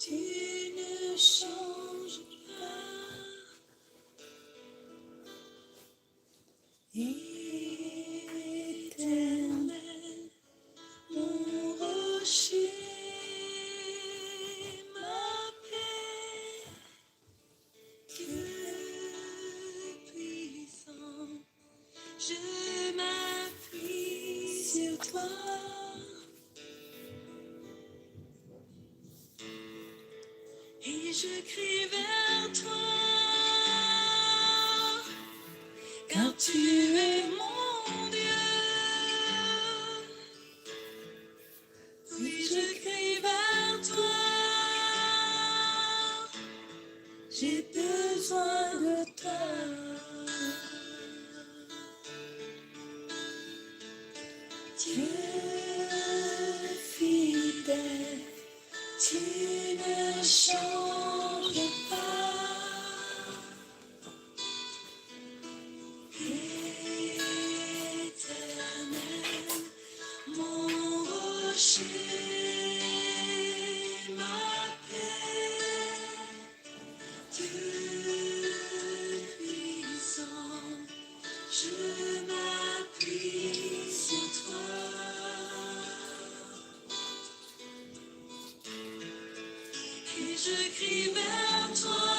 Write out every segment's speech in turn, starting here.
Tu ne changes pas. Éternel, mon rocher, ma paix, Dieu puissant, je m'appuie sur toi. Et je crie vers toi, car tu es mon Dieu. Oui, je crie vers toi, j'ai besoin de toi. Dieu fidèle, tu ne changes pas. Éternel, mon rocher, ma paix, Dieu puissant, je m'appuie sur toi. Et je crie vers toi,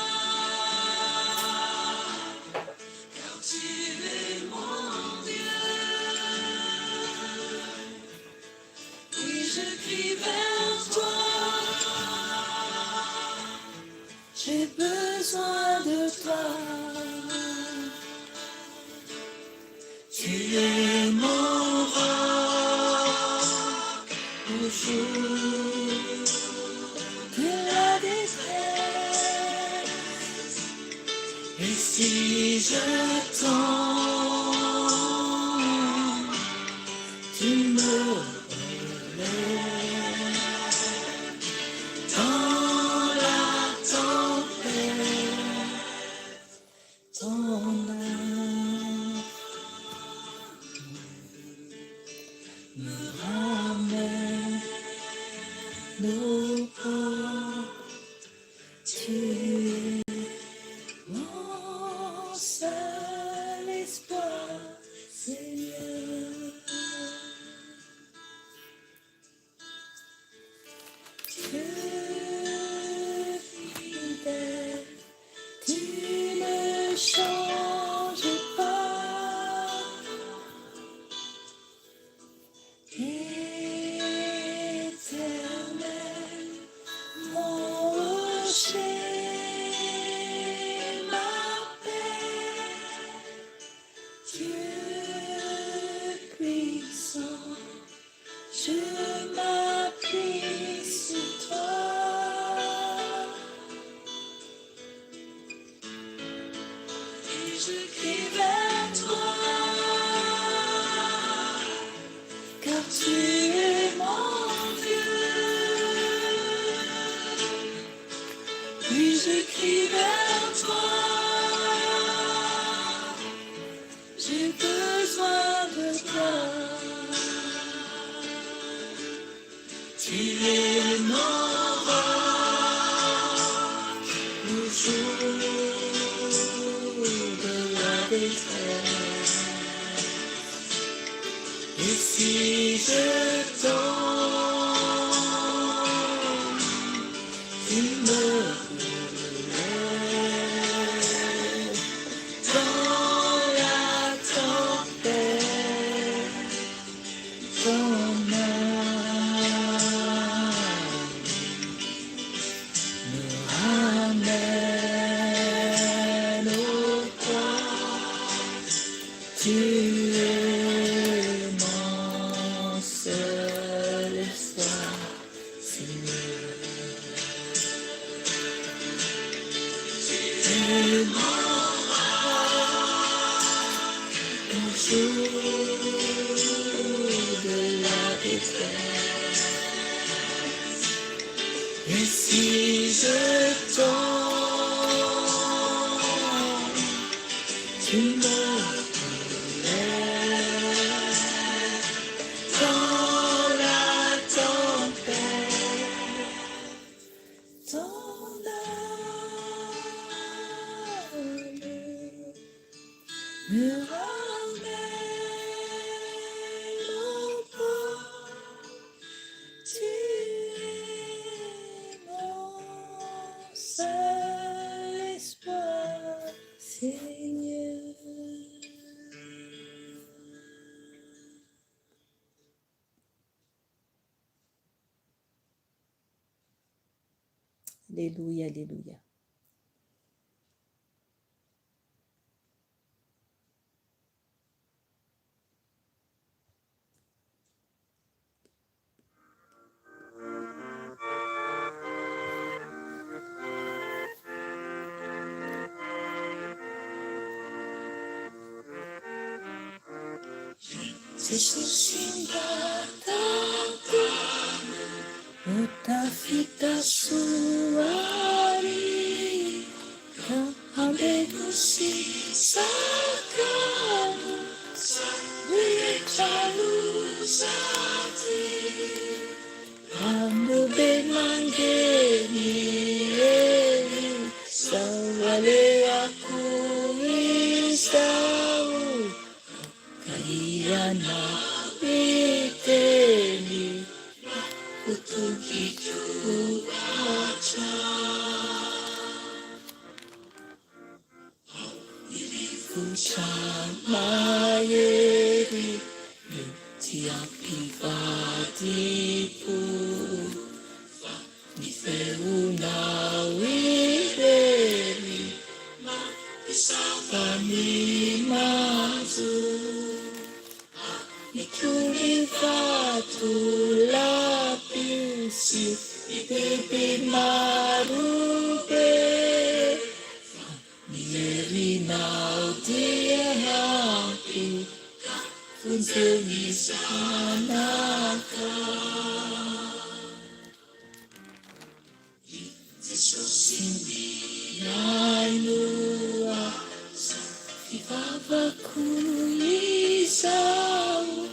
car tu es mon Dieu. Oui, je crie vers toi, j'ai besoin de toi. Tu es mon roc au jour de la détresse. Et si je tombe, tu me relèves dans la tempête. Ton amour me ramène au port. Tu es mon seul espoir, Seigneur. Dieu fidèle, tu ne changes pas. Éternel, mon rocher, ma paix, Dieu puissant, je m'appuie sur toi. Et je crie vers toi, car tu es mon Dieu. Oui, je crie vers toi, j'ai besoin de toi. Tu es mon roc au jour de la détresse. Et si je tombe, tu me relèves dans la tempête. Ton amour me ramène au port. Tu es mon seul espoir, Seigneur. Tu es mon roc au jour de la détresse. Et si je tombe, tu me relèves dans la tempête. Ton Aleloia, aleloia. Jesosy mba tantano ho tafita soa ary ka ambeno sy sakano rehetra loza aty. Rano be mangeniheny zao alehako izao. Ka hiteny ho tokiko hatrany. Rivotra mahery no tsy ampivadi-po fa ny feonao irery Mampisava ny manjo Mitory vatolampy sy biby maro be Fa ny herinao dia ampy Ka vonjeo ny zanakao. Jesosy mihainoa fivavako izao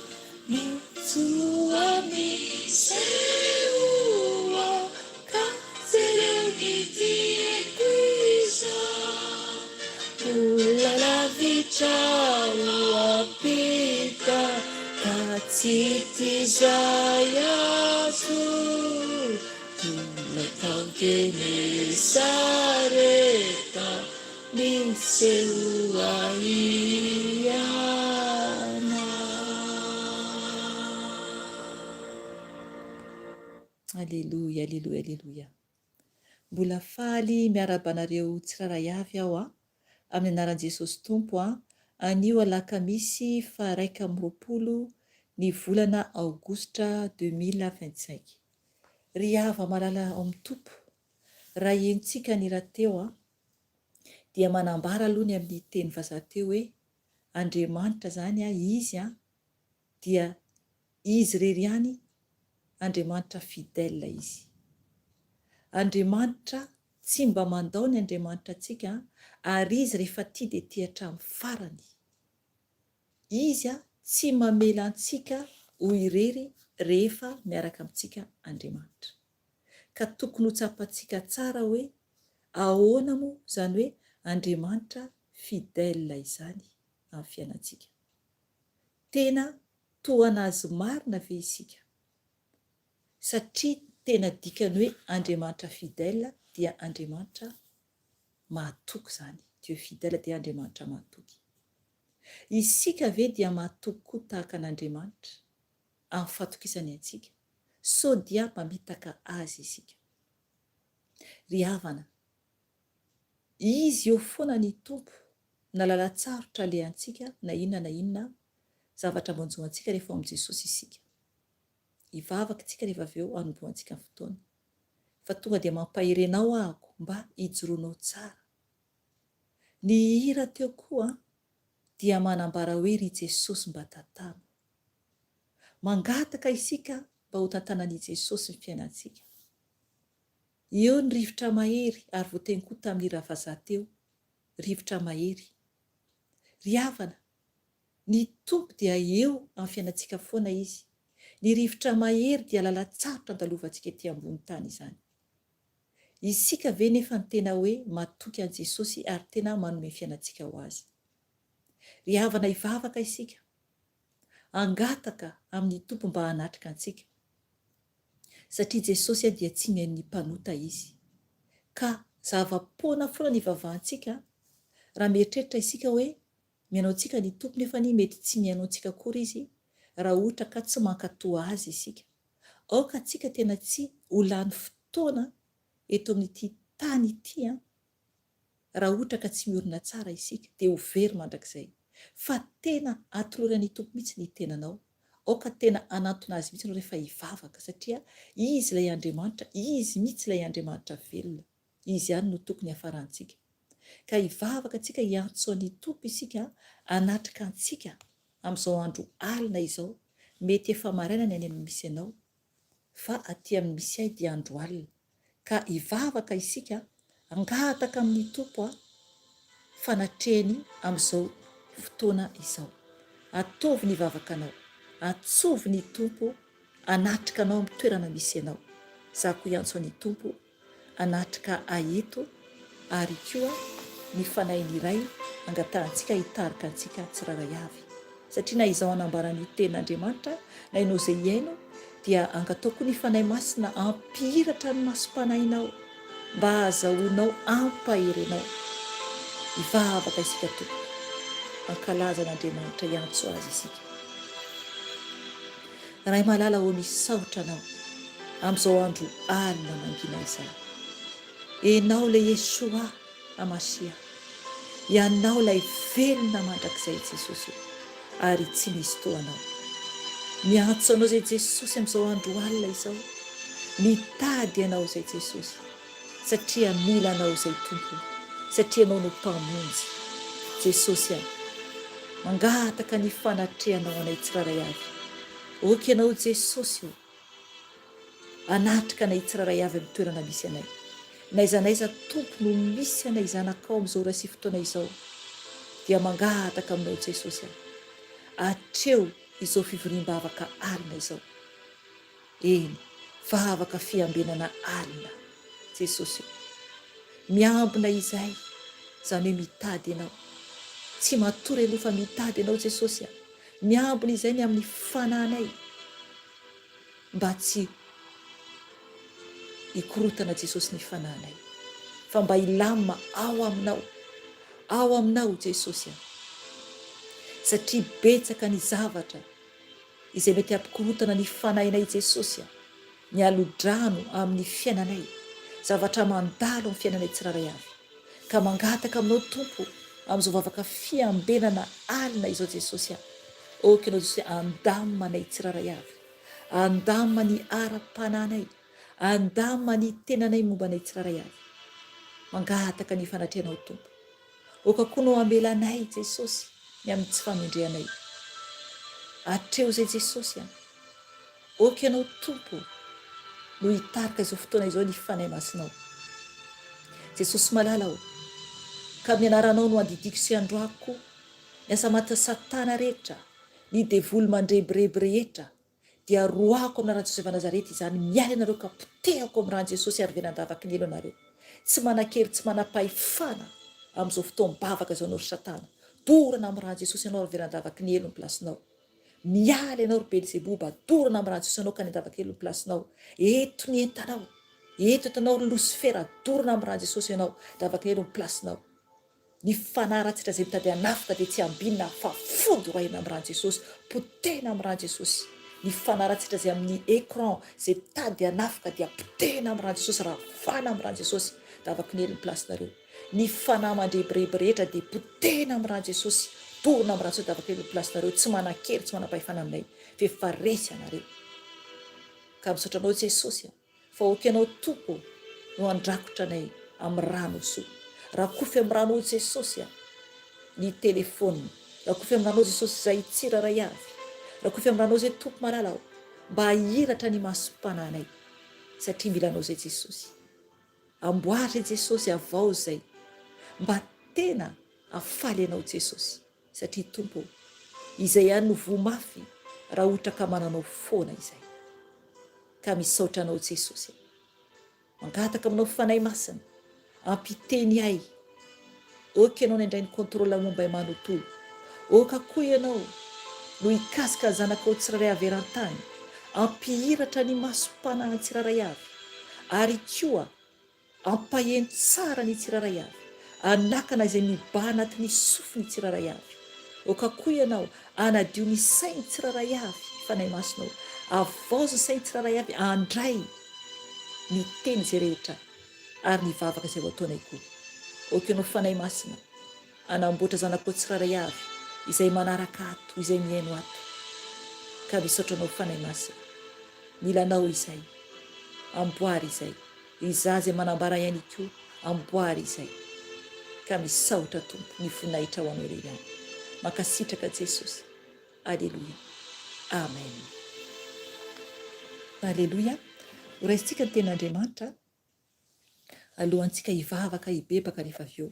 Mitsoa misehoa ka jereo ny diako izao Mbola lavitra ho ampita ka tsy tia izay azo Tonga tao Genesareta misehoa hianao. Aleloia, aleloia, aleloia. Mbola faly miarahaba anareo tsirairay avy aho a, amin'ny anaran'i Jesosy Tompo a, anio alakamisy faha 21 ny volana aogositra 2025. Ry hava-malala ao amin'ny Tompo, raha henontsika ny hira teo an, dia manambara aloha ny amin'ny teny vazaha teo hoe Andriamanitra izany an, Izy an, dia Izy irery ihany, Andriamanitra fidèle Izy. Andriamanitra tsy mba mandao ny Andriamanitra antsika an, ary Izy rehefa tia dia tia hatramin'ny farany. Izy tsy mamela antsika ho irery rehefa miaraka amintsika Andriamanitra. Ka tokony ho tsapantsika tsara hoe ahoana moa izany hoe Andriamanitra fidèle izany amin'ny fiainantsika. Tena tohana Azy marina ve isika? Satria tena dikany hoe Andriamanitra fidèle dia Andriamanitra mahatoky izany. Dieu fidèle dia Andriamanitra mahatoky. Isika ve dia mahatoky koa tahaka an'Andriamanitra amin'ny fatokisany antsika? Sao dia mamitaka Azy isika? Ry havana, Izy eo foana ny Tompo, na lalan-tsarotra alehantsika na inona na inona zavatra manjo antsika rehefa ao amin'i Jesosy isika. Hivavaka isika rehefa avy eo hanombohantsika ny fotoana. Fa tonga dia mampahery anao ahako mba hijoroanao tsara. Ny hira teo koa dia manambara hoe ry Jesosy mba tantano. Mangataka isika mba ho tantanan'i Jesosy ny fiainantsika. Eo ny rivotra mahery ary voateny koa tamin'ny hira vazaha teo, rivotra mahery. Ry havana, ny Tompo dia eo amin'ny fiainantsika foana Izy. Ny rivotra mahery dia lalan-tsarotra andalovantsika ety ambony tany izany. Isika ve nefa no tena hoe matoky an'i Jesosy ary tena manome fiainantsika ho Azy? Ry havana hivavaka isika, hangataka amin'ny Tompo mba hanatrika antsika, satria Jesosy dia tsy mihaino ny mpanota Izy. Ka zava-poana foana ny hivavahantsika raha mieritreritra isika hoe mihaino antsika ny Tompo nefa anie mety tsy mihaino antsika akory Izy raha ohatra ka tsy mankatoa Azy isika. Aoka tsika tena tsy ho lany fotoana. eto amin'ity tany ity an, raha ohatra ka tsy miorina tsara isika dia ho very mandrakizay. Fa tena atolory an'i Tompo mihitsy ny tenanao. Aoka tena hanantona Azy mihitsy ianao rehefa hivavaka satria Izy ilay Andriamanitra, Izy mihitsy ilay Andriamanitra velona. Izy ihany no tokony hiafarantsika. Ka hivavaka tsika hiantso an'i Tompo isika hanatrika antsika amin'izao andro alina izao, mety efa maraina ny any amin'ny misy anao, fa aty amin'ny misy ahy dia andro alina. Ka hivavaka isika hangataka amin'ny Tompo a fanatrehiny amin'izao fotoana izao. Ataovy ny vavakanao, antsovy ny Tompo hanatrika anao amin'ny toerana misy anao. Za koa hiantso an'i Tompo hanatrika ahy eto ary koa ny Fanahin'ny Ray angatahantsika hitarika antsika tsirairay avy. Satria na izaho hanambara ny Tenin'Andriamanitra na ianao izay hihaino dia angatao koa ny Fanahy Masina hampihiratra ny masom-panahinao mba hahazahoanao hampahery anao. Hivavaka isika tompoko. Hankalaza an'Andriamanitra hiantso Azy isika. Ray malala ô misaotra anao amin'izao andro alina mangina izao. Enao ilay Yeshua Hamashiah. Ianao ilay velona mandrakizay Jesosy ô ary tsy misy toa anao. Miantso anao izay Jesosy amin'izao andro alina izao. Mitady anao izay Jesosy satria mila anao izay Tompo satria ianao no Mpamonjy. Jesosy a! Mangataka ny fanatrehanao anay tsirairay avy. Ok ianao Jesosy ô! Hanatrika anay tsirairay avy amin'ny toerana misy anay. N'aiza n'aiza Tompo no misy anay zanakao amin'izao ora sy fotoana izao dia mangataka aminao Jesosy aho. Atreho izao fivoriam-bavaka alina izao. Eny, vavaka fiambenana alina. Jesosy o. Miambina izahay, izany hoe mitady Ianao. Tsy matory aloha fa mitady Ianao Jesosy a. Miambina izahay ny amin'ny fanahinay. Mba tsy hikorotana Jesosy ny fanahinay fa mba hilamina ao aminao, ao aminao Jesosy a! Satria betsaka ny zavatra izay mety hampikorotana ny fanahinay Jesosy a! Ny alodrano amin'ny fiainanay, zavatra mandalo amin'ny fiainanay tsirairay avy. Ka mangataka aminao Tompo amin'izao vavaka fiambenana alina izao Jesosy a! Ok ianao Jesosy andamina anay tsirairay avy, andamina ny ara-panahinay, andamina ny tenanay momba anay tsirairay avy. Mangataka ny fanatrehanao Tompo. Oka koa no hamela anay Jesosy ny amin'ny tsy famendrehanay. Atreho izay Jesosy a! Ok ianao Tompo no hitarika izao fotoana izao ny Fanahy Masinao. Jesosy malala ô, ka amin'ny anaranao no andidiako sy androako ny asa matin'i satana rehetra, ny devoly mandrebireby rehetra, dia roahako amin'ny anaran'i Jesosy avy Nazareta izany, miala ianareo ka potehako amin'ny ran'i Jesosy ary venan-davaky ny helo ianareo. Tsy manan-kery, tsy manam-pahefana amin'izao fotoam-bavaka izao ianao ry satana. Dorana amin'ny ran'i Jesosy ianao ary venan-davaky ny helo ny plasinao. Miala ianao ry Belzeboba, dorana amin'ny ran'i Jesosy ianao ka any an-davaky helo ny plasinao. Eto ny entanao, eto entanao ry Losifera, dorana amin'ny ran'i Jesosy ianao, davaky ny helo ny plasinao. Ny fanahy ratsitra izay mitady hanafika dia tsy ambinina fa fody roahina amin'ny ran'i Jesosy, potehina amin'ny ran'i Jesosy. Ny fanahy ratsitra izay amin'ny écran izay mitady hanafika dia potehina amin'ny ran'i Jesosy, ravana amin'ny ran'i Jesosy. Davaky ny helo ny place-nareo. Ny fanahy mandrebireby rehetra dia potehina amin'ny ran'i Jesosy, dorona amin'ny ran'i Jesosy, davaky ny helo ny place-nareo. Tsy manan-kery, tsy manam-pahefana aminay, fa efa resy ianareo. Ka misaotra anao Jesosy a. Fa ok Ianao Tompo no handrakotra anay amin'ny rano soa. Rakofy amin'ny ranao Jesosy a! Ny telephone. Rakofy amin'ny ranao Jesosy izahay tsirairay avy. Rakofy amin'ny ranao izay Tompo malala o! Mba hahiratra ny masom-panahinay. Satria mila Anao izay Jesosy. Amboary izay Jesosy, avao izay. Mba tena hahafaly Anao Jesosy. Satria Tompo o! Izay ihany no voa mafy raha ohatra ka mananao foana izay. Ka misaotra Anao Jesosy a! Mangataka aminao Fanahy Masina, ampiteny ahy. Ok Ianao nandray ny contrôle momba ahy manontolo. Ok koa Ianao no hikasika ny zanakao tsirairay avy eran-tany, ampihiratra ny masom-panahy tsirairay avy, ary koa Ampaheno tsara ny tsirairay avy. Anakana izay mibaha anatin'ny sofiny tsirairay avy. Aoka koa ianao hanadio ny sainy tsirairay avy, Fanahy Masina ô. Havaozy ny sainy tsirairay avy handray ny teny izay rehetra. Ary ny vavaka izay ho ataonay koa. Aoka Ianao Fanahy Masina hanamboatra zanakao tsirairay avy izay manaraka ato, izay mihaino ato. Ka misaotra Anao Fanahy Masina. Mila Anao izay. Amboary izay. Izaho izay manambara ihany koa, amboary izay. Ka misaotra Tompo, ny voninahitra ho Anao irery ihany. Mankasitraka Jesosy. Aleloia. Amen. Aleloia. Ho raisintsika ny tenin'Andriamanitra alohantsika hivavaka hibebaka rehefa avy eo.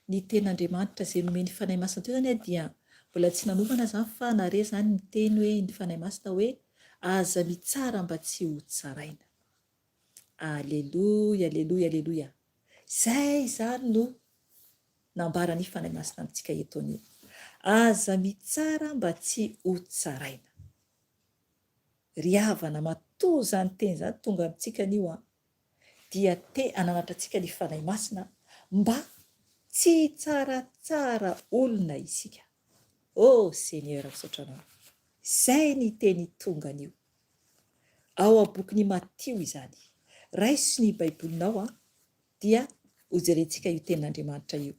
Ny tenin'Andriamanitra izay nomen'ny Fanahy Masina teo izany dia mbola tsy nanomana izany fa nare izany ny teny hoe ny Fanahy Masina hoe aza mitsara mba tsy ho tsaraina. Aleloia, aleloia, aleloia. Izay izany no nambaran'ny Fanahy Masina amintsika eto anio. Aza mitsara mba tsy ho tsaraina. Ry havana, matoa izany teny izany tonga amintsika anio an, dia te hananatra antsika ny Fanahy Masina mba tsy hitsaratsara olona isika. Oh Seigneur misaotra Anao. Izay ny teny tonga anio. Ao amin'ny bokin'i Matio izany. Raiso ny Baibolinao an, dia hojerentsika io tenin'Andriamanitra io.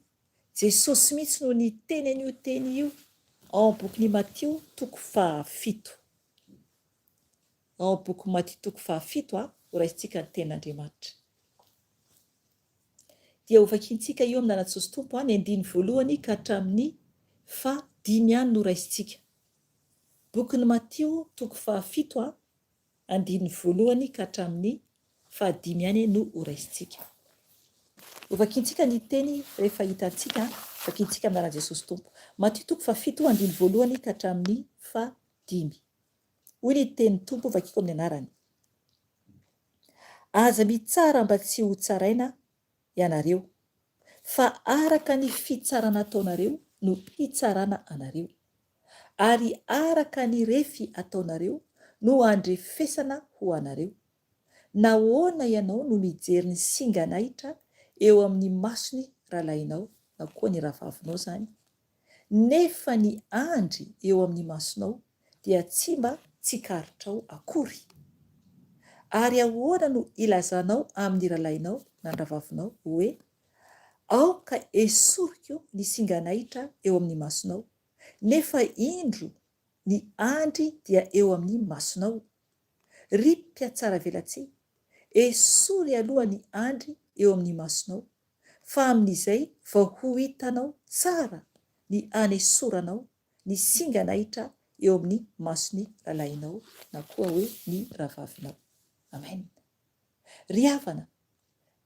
Jesosy mihitsy no niteny an'io teny io ao amin'ny bokin'i Matio toko fahafito. Ao amin'ny bokin'i Matio toko fahafito an, horaisintsika ny tenin'Andriamanitra. Dia hovakintsika io amin'ny anaran'i Jesosy Tompo an, ny andininy voalohany ka hatramin'ny fahadimy ihany no raisintsika. Bokin'i Matio toko fahafito a, andininy voalohany ka hatramin'ny fahadimy ihany no horaisintsika. Hovakintsika ny teny rehefa hitantsika, vakintsika amin'ny anaran'i Jesosy Tompo. Matio toko fahafito andininy voalohany ka hatramin'ny fahadimy. Hoy ny tenin'ny Tompo vakiko amin'ny anarany. Aza mitsara mba tsy ho tsaraina ianareo, fa araka ny fitsarana ataonareo no hitsarana anareo, ary araka ny refy ataonareo no handrefesana ho anareo. Nahoana ianao no mijery ny singan'ahitra eo amin'ny mason'ny rahalahinao, na koa ny rahavavinao izany, nefa ny andry eo amin'ny masonao dia tsy mba tsikaritrao akory? Ary ahoana no ilazanao amin'ny rahalahinao na ny rahavavinao hoe, Aoka esoriko ny singan'ahitra eo amin'ny masonao, nefa indro ny andry dia eo amin'ny masonao? Ry mpihatsaravelatsihy, esory aloha ny andry eo amin'ny masonao, fa amin'izay vao ho hitanao tsara ny anesoranao ny singan'ahitra eo amin'ny mason'ny rahalahinao na koa hoe ny rahavavinao. Amen. Ry havana,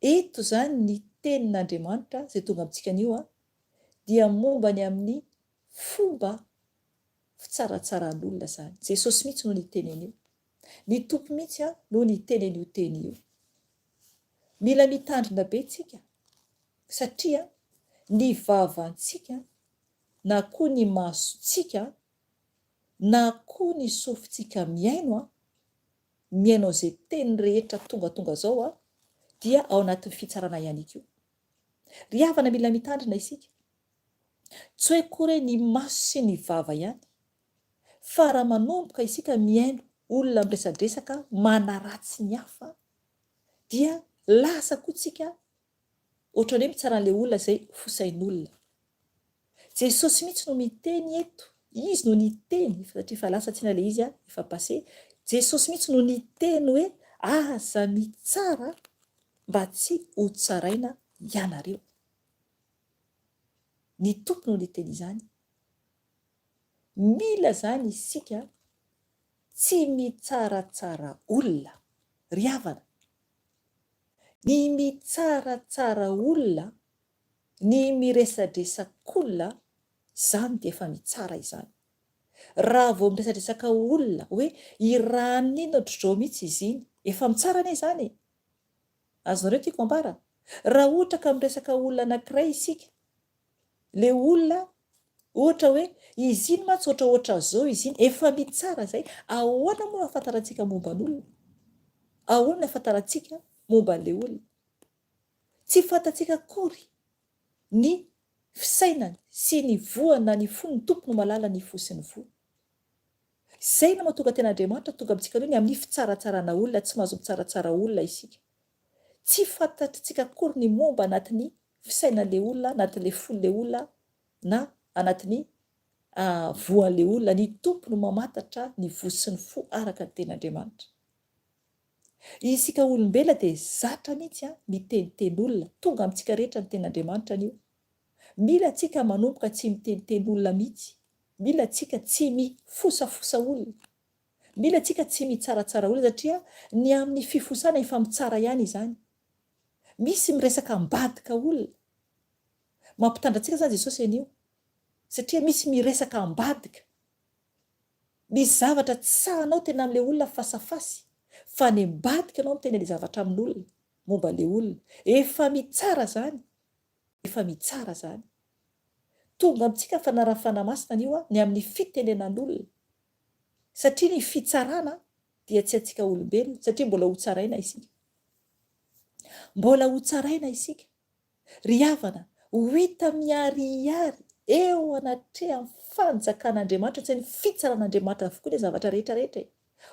eto izany ny tenin'Andriamanitra izay tonga amintsika anio dia momba ny amin'ny fomba fitsaratsaran'olona izany. Jesosy mihitsy no niteny an'io. Ny Tompo mihitsy no niteny an'io teny io. Mila mitandrina be tsika satria ny vavantsika na koa ny masontsika na koa ny sofintsika mihaino an, mihaino an'izay teny rehetra tongatonga zao an, dia ao anatin'ny fitsarana ihany koa. Ry havana mila mitandrina isika. Tsy hoe akory hoe ny maso sy ny vava ihany fa raha manomboka isika mihaino olona miresadresaka manaratsy ny hafa dia lasa koa tsika ohatran'ny hoe mitsara an'ilay olona izay fosain'olona. Jesosy mihitsy no miteny eto, Izy no niteny, satria efa lasa tsina ilay izy, efa passé, Jesosy mihitsy no niteny hoe aza mitsara mba tsy ho tsaraina ianareo. Ny Tompo no niteny izany. Mila izany isika Tsy mitsaratsara olona ry havana. Ny mitsaratsara olona, ny miresadresak'olona, izany dia efa mitsara izany. Raha vao miresadresaka olona hoe i ranona ohatr'izao mihitsy izy iny, efa mitsara anie izany e! Azonareo tiako ambara? Raha ohatra ka miresaka olona anankiray isika, Le olona ohatra hoe izy iny mantsy ohatraohatran'izao izy iny, efa mitsara izay, ahoana moa no ahafantarantsika momba ny olona? Ahoana no ahafantarantsika momba an'ilay olona? Tsy fantatsika akory ny fisainany sy ny voany na ny fony, ny Tompo no mahalala ny fo sy ny voa. Izay no mahatonga tena Andriamanitra tonga amintsika anio ny amin'ny fitsaratsarana olona, tsy mahazo mitsaratsara olona isika. Tsy fantatritsika akory ny momba anatin'ny fisainan'ilay olona, anatin'ilay fon'ilay olona na anatin'ny voan'ilay olona. Ny Tompo no mamantatra ny voa sy ny fo araka ny tenin'Andriamanitra. Isika olombelona dia zatra mihitsy miteniteny olona. Tonga amintsika rehetra ny tenin'Andriamanitra anio. Mila antsika manomboka tsy miteniteny olona mihitsy. Mila antsika tsy mifosafosa olona. Mila antsika tsy mitsaratsara olona satria ny amin'ny fifosana efa mitsara ihany izany. Misy miresaka ambadika olona. Mampitandra antsika izany Jesosy anio. Satria misy miresaka ambadika. Misy zavatra tsy sahanao tena amin'ilay olona fasafasy fa any ambadika ianao miteny an'ilay zavatra amin'olona momba ilay olona. Efa mitsara izany. Efa mitsara izany. Tonga amintsika ny fanaran'ny Fanahy Masina anio ny amin'ny fitenenan'olona. Satria ny fitsarana dia tsy antsika olombelona, satria mbola hotsaraina isika. Mbola hotsaraina isika. Ry havana, ho hita miharihary eo anatrehan'ny fanjakan'Andriamanitra, tsy ny fitsaran'Andriamanitra avokoa ny zavatra rehetra rehetra e.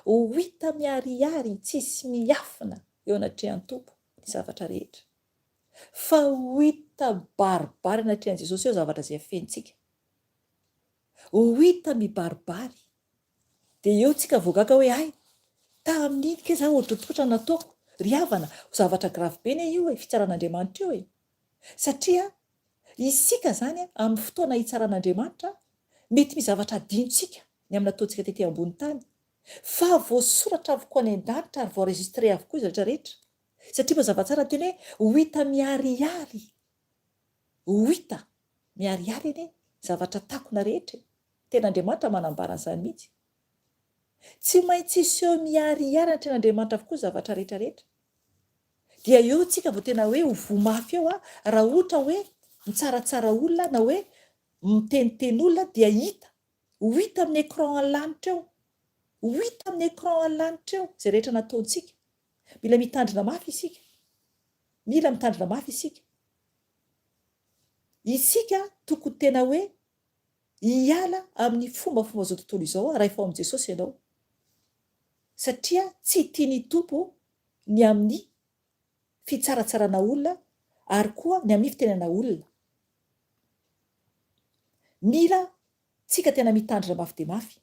Ho hita miharihary, tsisy miafina eo anatrehan'ny Tompo ny zavatra rehetra. Fa ho hita mibaribary anatrehan'i Jesosy eo zavatra izay afenintsika. Ho hita mibaribary. Dia eo tsika vao gaga hoe hay, tamin'iny kay za ohatrohatr'ohatra nataoko. Ry havana, zavatra grave be anie io e, fitsaran'Andriamanitra io e. Satria isika zany amin'ny fotoana hitsaran'Andriamanitra, mety misy zavatra adinontsika ny amin'ny nataontsika tety ambony tany. Fa voasoratra avokoa any an-danitra ary voa-enregistré avokoa izy rehetra rehetra. Satria mazava tsara ny teny hoe ho hita miharihary, ho hita miharihary anie zavatra takona rehetra e. Tena Andriamanitra manambara an'izany mihitsy. Tsy maintsy hiseho miharihary anatrehan'Andriamanitra avokoa ny zavatra rehetra rehetra. Dia eo tsika vao tena hoe ho voa mafy eo raha ohatra hoe mitsaratsara olona na hoe miteniteny olona dia hita, ho hita amin'ny écran any lanitra eo. Ho hita amin'ny écran any lanitra eo izay rehetra nataontsika. Mila mitandrina mafy isika. Mila mitandrina mafy isika. Isika tokony tena hoe hiala amin'ny fombafomba izao tontolo izao raha efa ao amin'i Jesosy ianao. Satria tsy tian'ny Tompo ny amin'ny fitsaratsarana olona ary koa ny amin'ny fitenenana olona. Mila tsika tena mitandrina mafy dia mafy.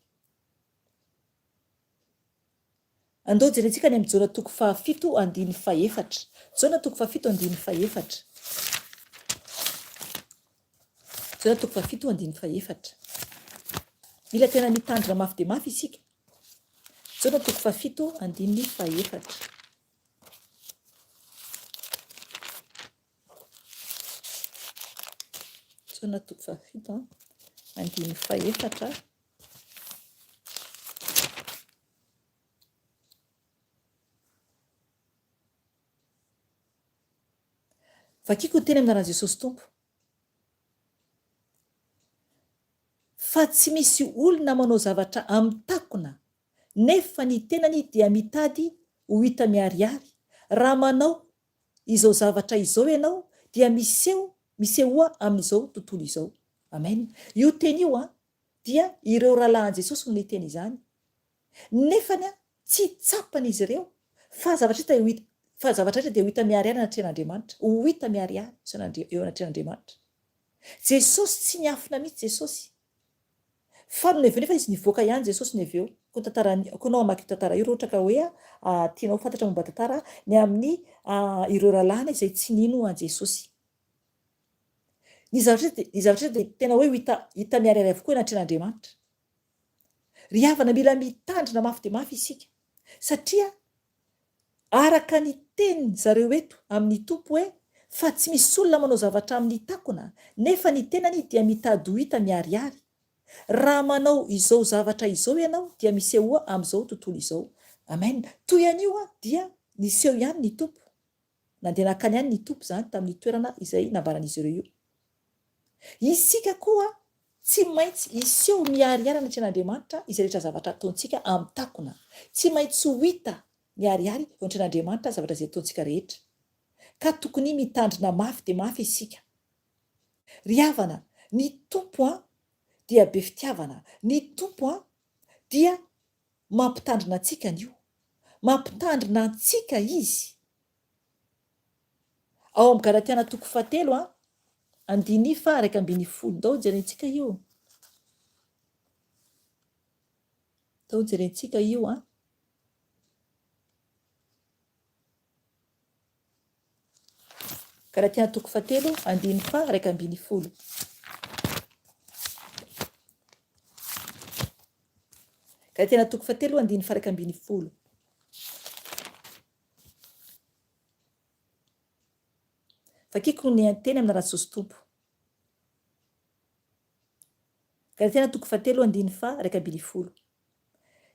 Andao jerentsika any amin'ny Jaona toko fahafito andininy fahefatra. Jaona toko fahafito andininy fahefatra. Jaona toko fahafito andininy fahefatra. Mila tena mitandrina mafy dia mafy isika. Jaona toko fahafito andininy fahefatra. Jaona toko fahafito andininy fahefatra. Vakiko ny teny amin'ny anaran'i Jesosy Tompo. Fa tsy misy olona manao zavatra amin'ny takona, nefa ny tenany dia mitady ho hita miharihary. Raha manao izao zavatra izao ianao, dia miseho, misehoa amin'izao tontolo izao. Amen. Io teny io an, dia ireo rahalahin'i Jesosy no niteny izany. Nefany tsy tsapan'izy ireo fa zavatra hita ho hita, fa zavatra rehetra dia ho hita miharihary anatrehan'Andriamanitra. Ho hita miharihary eo anatrehan'Andriamanitra. Jesosy tsy niafina mihitsy Jesosy. Fa nony avy eo nefa izy nivoaka ihany Jesosy ny avy eo. Koa tantaran'ny, koa anao hamaky io tantara io raha ohatra ka hoe tianao ho fantatra momba tantara ny amin'ny ireo rahalahiny izay tsy nino an'i Jesosy. Ny zavatra dia, ny zavatra dia tena hoe ho hita, hita miharihary avokoa eo anatrehan'Andriamanitra. Ry havana, mila mitandrina mafy dia mafy isika, satria araka ny tenin zareo eto amin'ny Tompo hoe, fa tsy misy olona manao zavatra amin'ny takona, nefa ny tenany dia mitady ho hita miharihary. Raha manao izao zavatra izao ianao dia misehoa amin'izao tontolo izao. Amen. Toy an'io dia niseho ihany ny Tompo. Nandeha nankany ihany ny Tompo izany tamin'ny toerana izay nambaran'izy ireo io. Isika koa tsy maintsy hiseho miharihary anatrehan'Andriamanitra izay rehetra zavatra ataontsika amin'ny takona. Tsy maintsy ho hita miharihary eo anatrehan'Andriamanitra ny zavatra izay ataontsika rehetra. Ka tokony mitandrina mafy dia mafy isika. Ry havana, ny Tompo dia be fitiavana. Ny Tompo dia mampitandrina antsika anio. Mampitandrina antsika Izy. Ao amin'ny Galatiana toko fahatelo a, andininy faha 11. Ndao jerentsika io. Ndao jerentsika io a. Galatiana toko fahatelo, andininy faha 11. Galatiana toko fahatelo, andininy faha 11. Vakiko ny teny amin'ny anaran'i Jesosy Tompo. Galatiana toko fahatelo andininy faha 11.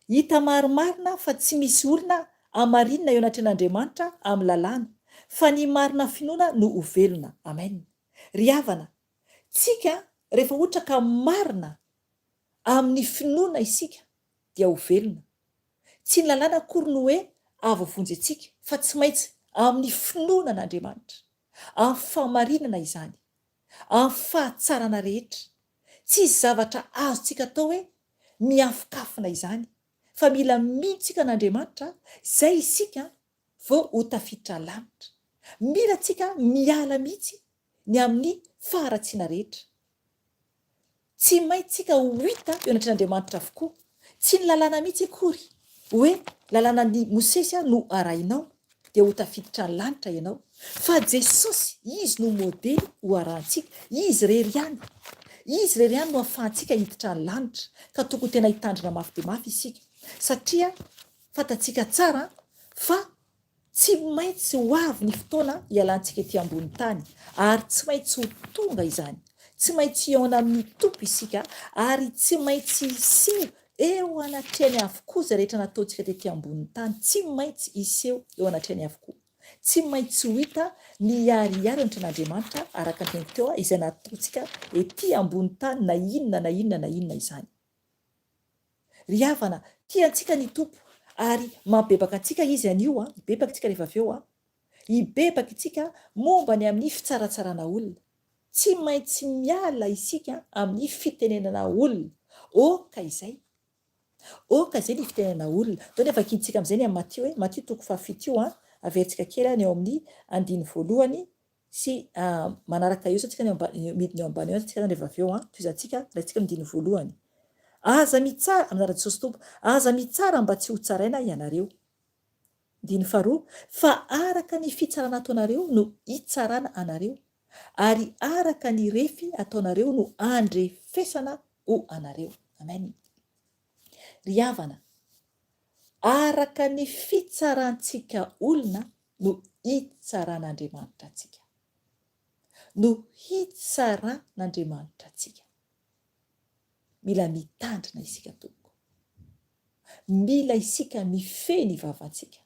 Hita marimarina fa tsy misy olona hamarinina eo anatrehan'Andriamanitra amin'ny lalàna, fa ny marina finoana no ho velona. Amen. Ry havana, tsika rehefa ohatra ka marina amin'ny finoana isika dia ho velona. Tsy ny lalàna akory no hoe hahavoavonjy antsika, fa tsy maintsy amin'ny finoana an'Andriamanitra, amin'ny fahamarinana izany, amin'ny fahatsarana rehetra. Tsisy zavatra azontsika atao hoe miafokafona izany, fa mila mino tsika an'Andriamanitra, izay isika vao ho tafiditra lanitra. Mila tsika miala mihitsy ny amin'ny faharatsiana rehetra. Tsy maintsika ho hita eo anatrehan'Andriamanitra avokoa. Tsy ny lalàna mihitsy akory hoe lalànan'i Mosesy no arahinao dia ho tafiditra ny lanitra ianao. Fa Jesosy, Izy no modely ho arahantsika. Izy irery ihany. Izy irery ihany no ahafahantsika hiditra ny lanitra. Ka tokony tena hitandrina mafy dia mafy isika. Satria fantatsika tsara fa Tsy maintsy ho avy ny fotoana hialantsika ety ambony tany, ary tsy maintsy ho tonga izany. Tsy maintsy hihaona amin'ny Tompo isika, ary tsy maintsy hiseho eo anatrehany avokoa izay rehetra nataontsika tety ambonin'ny tany. Tsy maintsy hiseho eo anatrehany avokoa. Tsy maintsy ho hita miharihary eo anatrehan'Andriamanitra, araka ny teniko teo, izay nataontsika ety ambony tany, na inona na inona na inona izany. Ry havana, tia antsika ny Tompo ary mampibebaka antsika Izy anio an, hibebaka isika rehefa avy eo an. Hibebaka isika momba ny amin'ny fitsaratsarana olona. Tsy maintsy miala isika amin'ny fitenenana olona. Oka izay. Oka izay ny fitenenana olona. Ndao ny vakintsika amin'izay ny amin'ny Matio e. Matio toko fahafito io an. Averintsika kely ny ao amin'ny andininy voalohany sy manaraka eo tsika ny midina eo ambany eo tsika zany rehefa avy eo an, tohizantsika, raintsika ny andininy voalohany. Aza mitsara, amin'ny anaran'i Jesosy Tompo, aza mitsara mba tsy ho tsaraina ianareo. Andininy faharoa, fa araka ny fitsarana ataonareo no hitsarana anareo, ary araka ny refy ataonareo no handrefesana ho anareo. Amen. Ry havana, araka ny fitsarantsika olona no hitsaran'Andriamanitra antsika. No hitsaran'Andriamanitra antsika. Mila mitandrina isika tompoko. Mila isika mifehy ny vavantsika.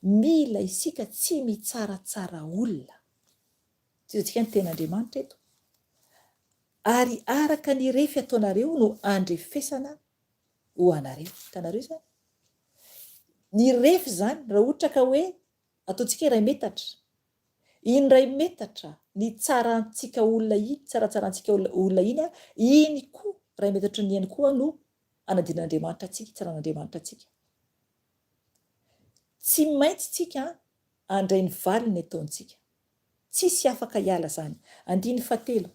Mila isika tsy mitsaratsara olona. Tohizantsika ny tenin'Andriamanitra eto. Ary araka ny refy ataonareo no andrefesana ho anareo. Hitanareo izany? Ny refy izany, raha ohatra ka hoe ataontsika iray metatra, iny iray metatra nitsarantsika olona iny, nitsaratsarantsika olona iny, iny koa, iray metatry ny ihany koa no anadinan'Andriamanitra antsika, itsaran'Andriamanitra antsika. Tsy maintsy tsika handray ny valiny ataontsika. Tsisy afaka hiala izany. Andininy fahatelo,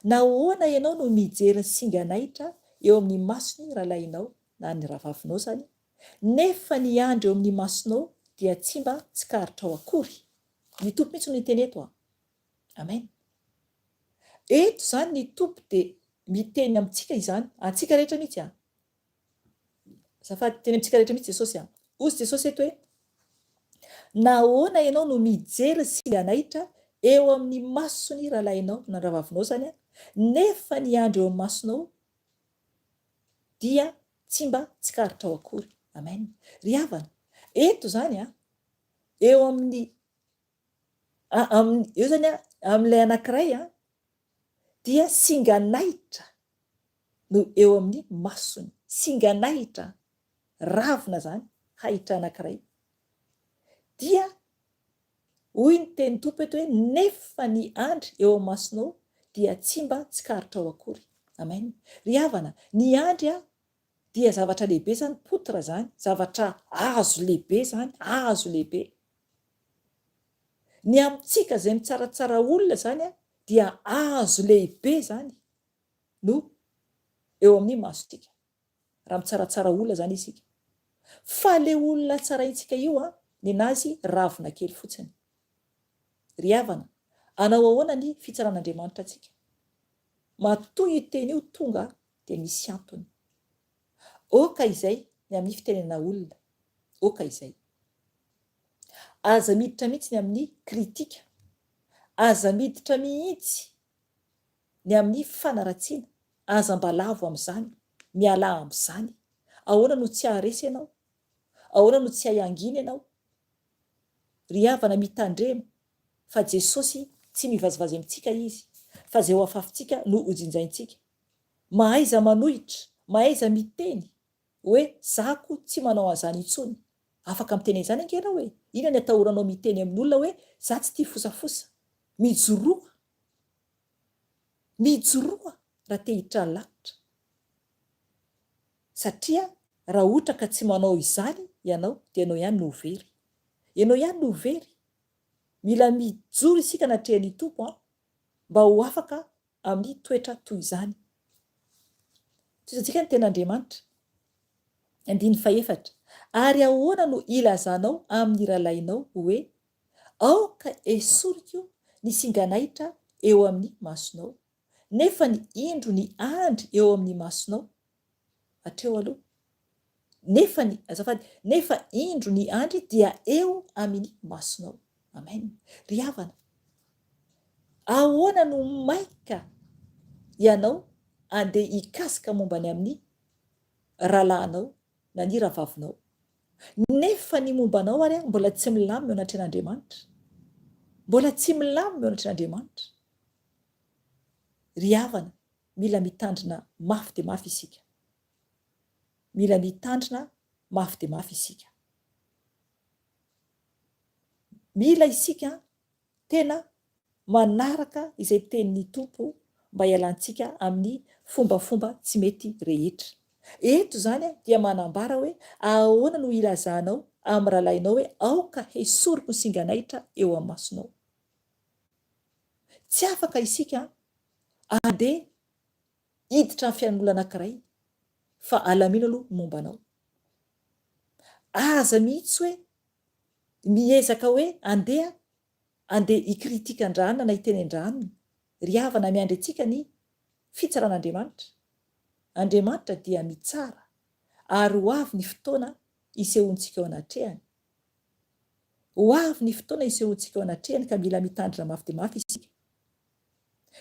Nahoana ianao no mijery ny singan'ahitra eo amin'ny mason'ny rahalahinao na ny rahavavinao izany, nefa ny andry eo amin'ny masonao dia tsy mba tsikaritrao akory? Ny Tompo mihitsy no niteny eto an! Amen. Eto izany ny Tompo dia miteny amintsika izany, antsika rehetra mihitsy an! Azafady, teny amintsika rehetra mihitsy Jesosy an. Hozy Jesosy eto hoe, Nahoana ianao no mijery singan'ahitra eo amin'ny mason'ny rahalahinao na ny rahavavinao izany an, nefa ny andry eo amin'ny masonao dia tsy mba tsikaritrao akory. Amen. Ry havana, eto izany an, eo amin'ny, amin'ny, eo izany an, amin'ilay anankiray an, dia singan'ahitra no eo amin'ny masony. Singan'ahitra, ravina izany, hahitra anankiray. Dia hoy ny tenin'ny Tompo eto hoe, nefa ny andry eo amin'ny masonao dia tsy mba tsikaritrao akory. Amen. Ry havana, ny andry dia zavatra lehibe izany, poutre izany, zavatra hazo lehibe izany, hazo lehibe. Ny amintsika izay mitsaratsara olona izany dia hazo lehibe izany no eo amin'ny masontsika. Raha mitsaratsara olona izany isika. Fa le olona tsaraintsika io an, nenazy ravina kely fotsiny. Ry havana, hanao ahoana ny fitsaran'Andriamanitra antsika? Matoa io teny io tonga dia misy antony. Oka izay ny amin'ny fitenenana olona. Oka izay. Aza miditra mihitsy ny amin'ny kritika. Aza miditra mihitsy ny amin'ny fanaratsiana. Aza mba lavo amin'izany. Mialà amin'izany. Ahoana no tsy haharesy ianao? Ahoana no tsy hahay hangina ianao? Ry havana mitandrema fa Jesosy tsy mivazivazy amintsika Izy fa izay ho afafintsika no hojinjaintsika. Mahaiza manohitra, mahaiza miteny hoe za ko tsy manao an'izany intsony. Afaka miteny an'izany ange ianao e! Inona ny atahoranao miteny amin'olona hoe za tsy tia fosafosa? Mijoroa! Mijoroa raha te hiditra ny lanitra. Satria raha ohatra ka tsy manao izany ianao dia ianao ihany no ho very. Ianao ihany no ho very. Mila mijoro isika anatrehan'ny Tompo an, mba ho afaka amin'ny toetra toy izany. Tohizantsika ny tenin'Andriamanitra. Andininy fahefatra, Ary ahoana no ilazanao amin'ny rahalahinao hoe, Aoka esoriko ny singan'ahitra eo amin'ny masonao, nefa ny indro ny andry eo amin'ny masonao? Hatreo aloha. Nefa ny, azafady, nefa indro ny andry dia eo amin'ny masonao. Amen. Ry havana, ahoana no maika ianao andeha hikasika momba ny amin'ny rahalahinao na ny rahavavinao, nefa ny momba anao ary mbola tsy milamina eo anatrehan'Andriamanitra? Mbola tsy milamina eo anatrehan'Andriamanitra. Ry havana, mila mitandrina mafy dia mafy isika. Mila mitandrina mafy dia mafy isika. Mila isika tena manaraka izay tenin'ny Tompo mba hialantsika amin'ny fombafomba tsy mety rehetra. Eto izany dia manambara hoe ahoana no hilazanao amin'ny rahalahinao hoe aoka hesoriko ny singan'ahitra eo amin'ny masonao. Tsy afaka isika Andeha hiditra amin'ny fiainan'olona anankiray fa alamino aloha ny momba anao. Aza mihitsy hoe miezaka hoe andeha andeha hi-critique an-dRahanina na hiteny an-dRahanina. Ry havana miandry antsika ny fitsaran'Andriamanitra. Andriamanitra dia mitsara ary ho avy ny fotoana hisehoantsika eo anatrehany. Ho avy ny fotoana hisehoantsika eo anatrehany ka mila mitandrina mafy dia mafy isika.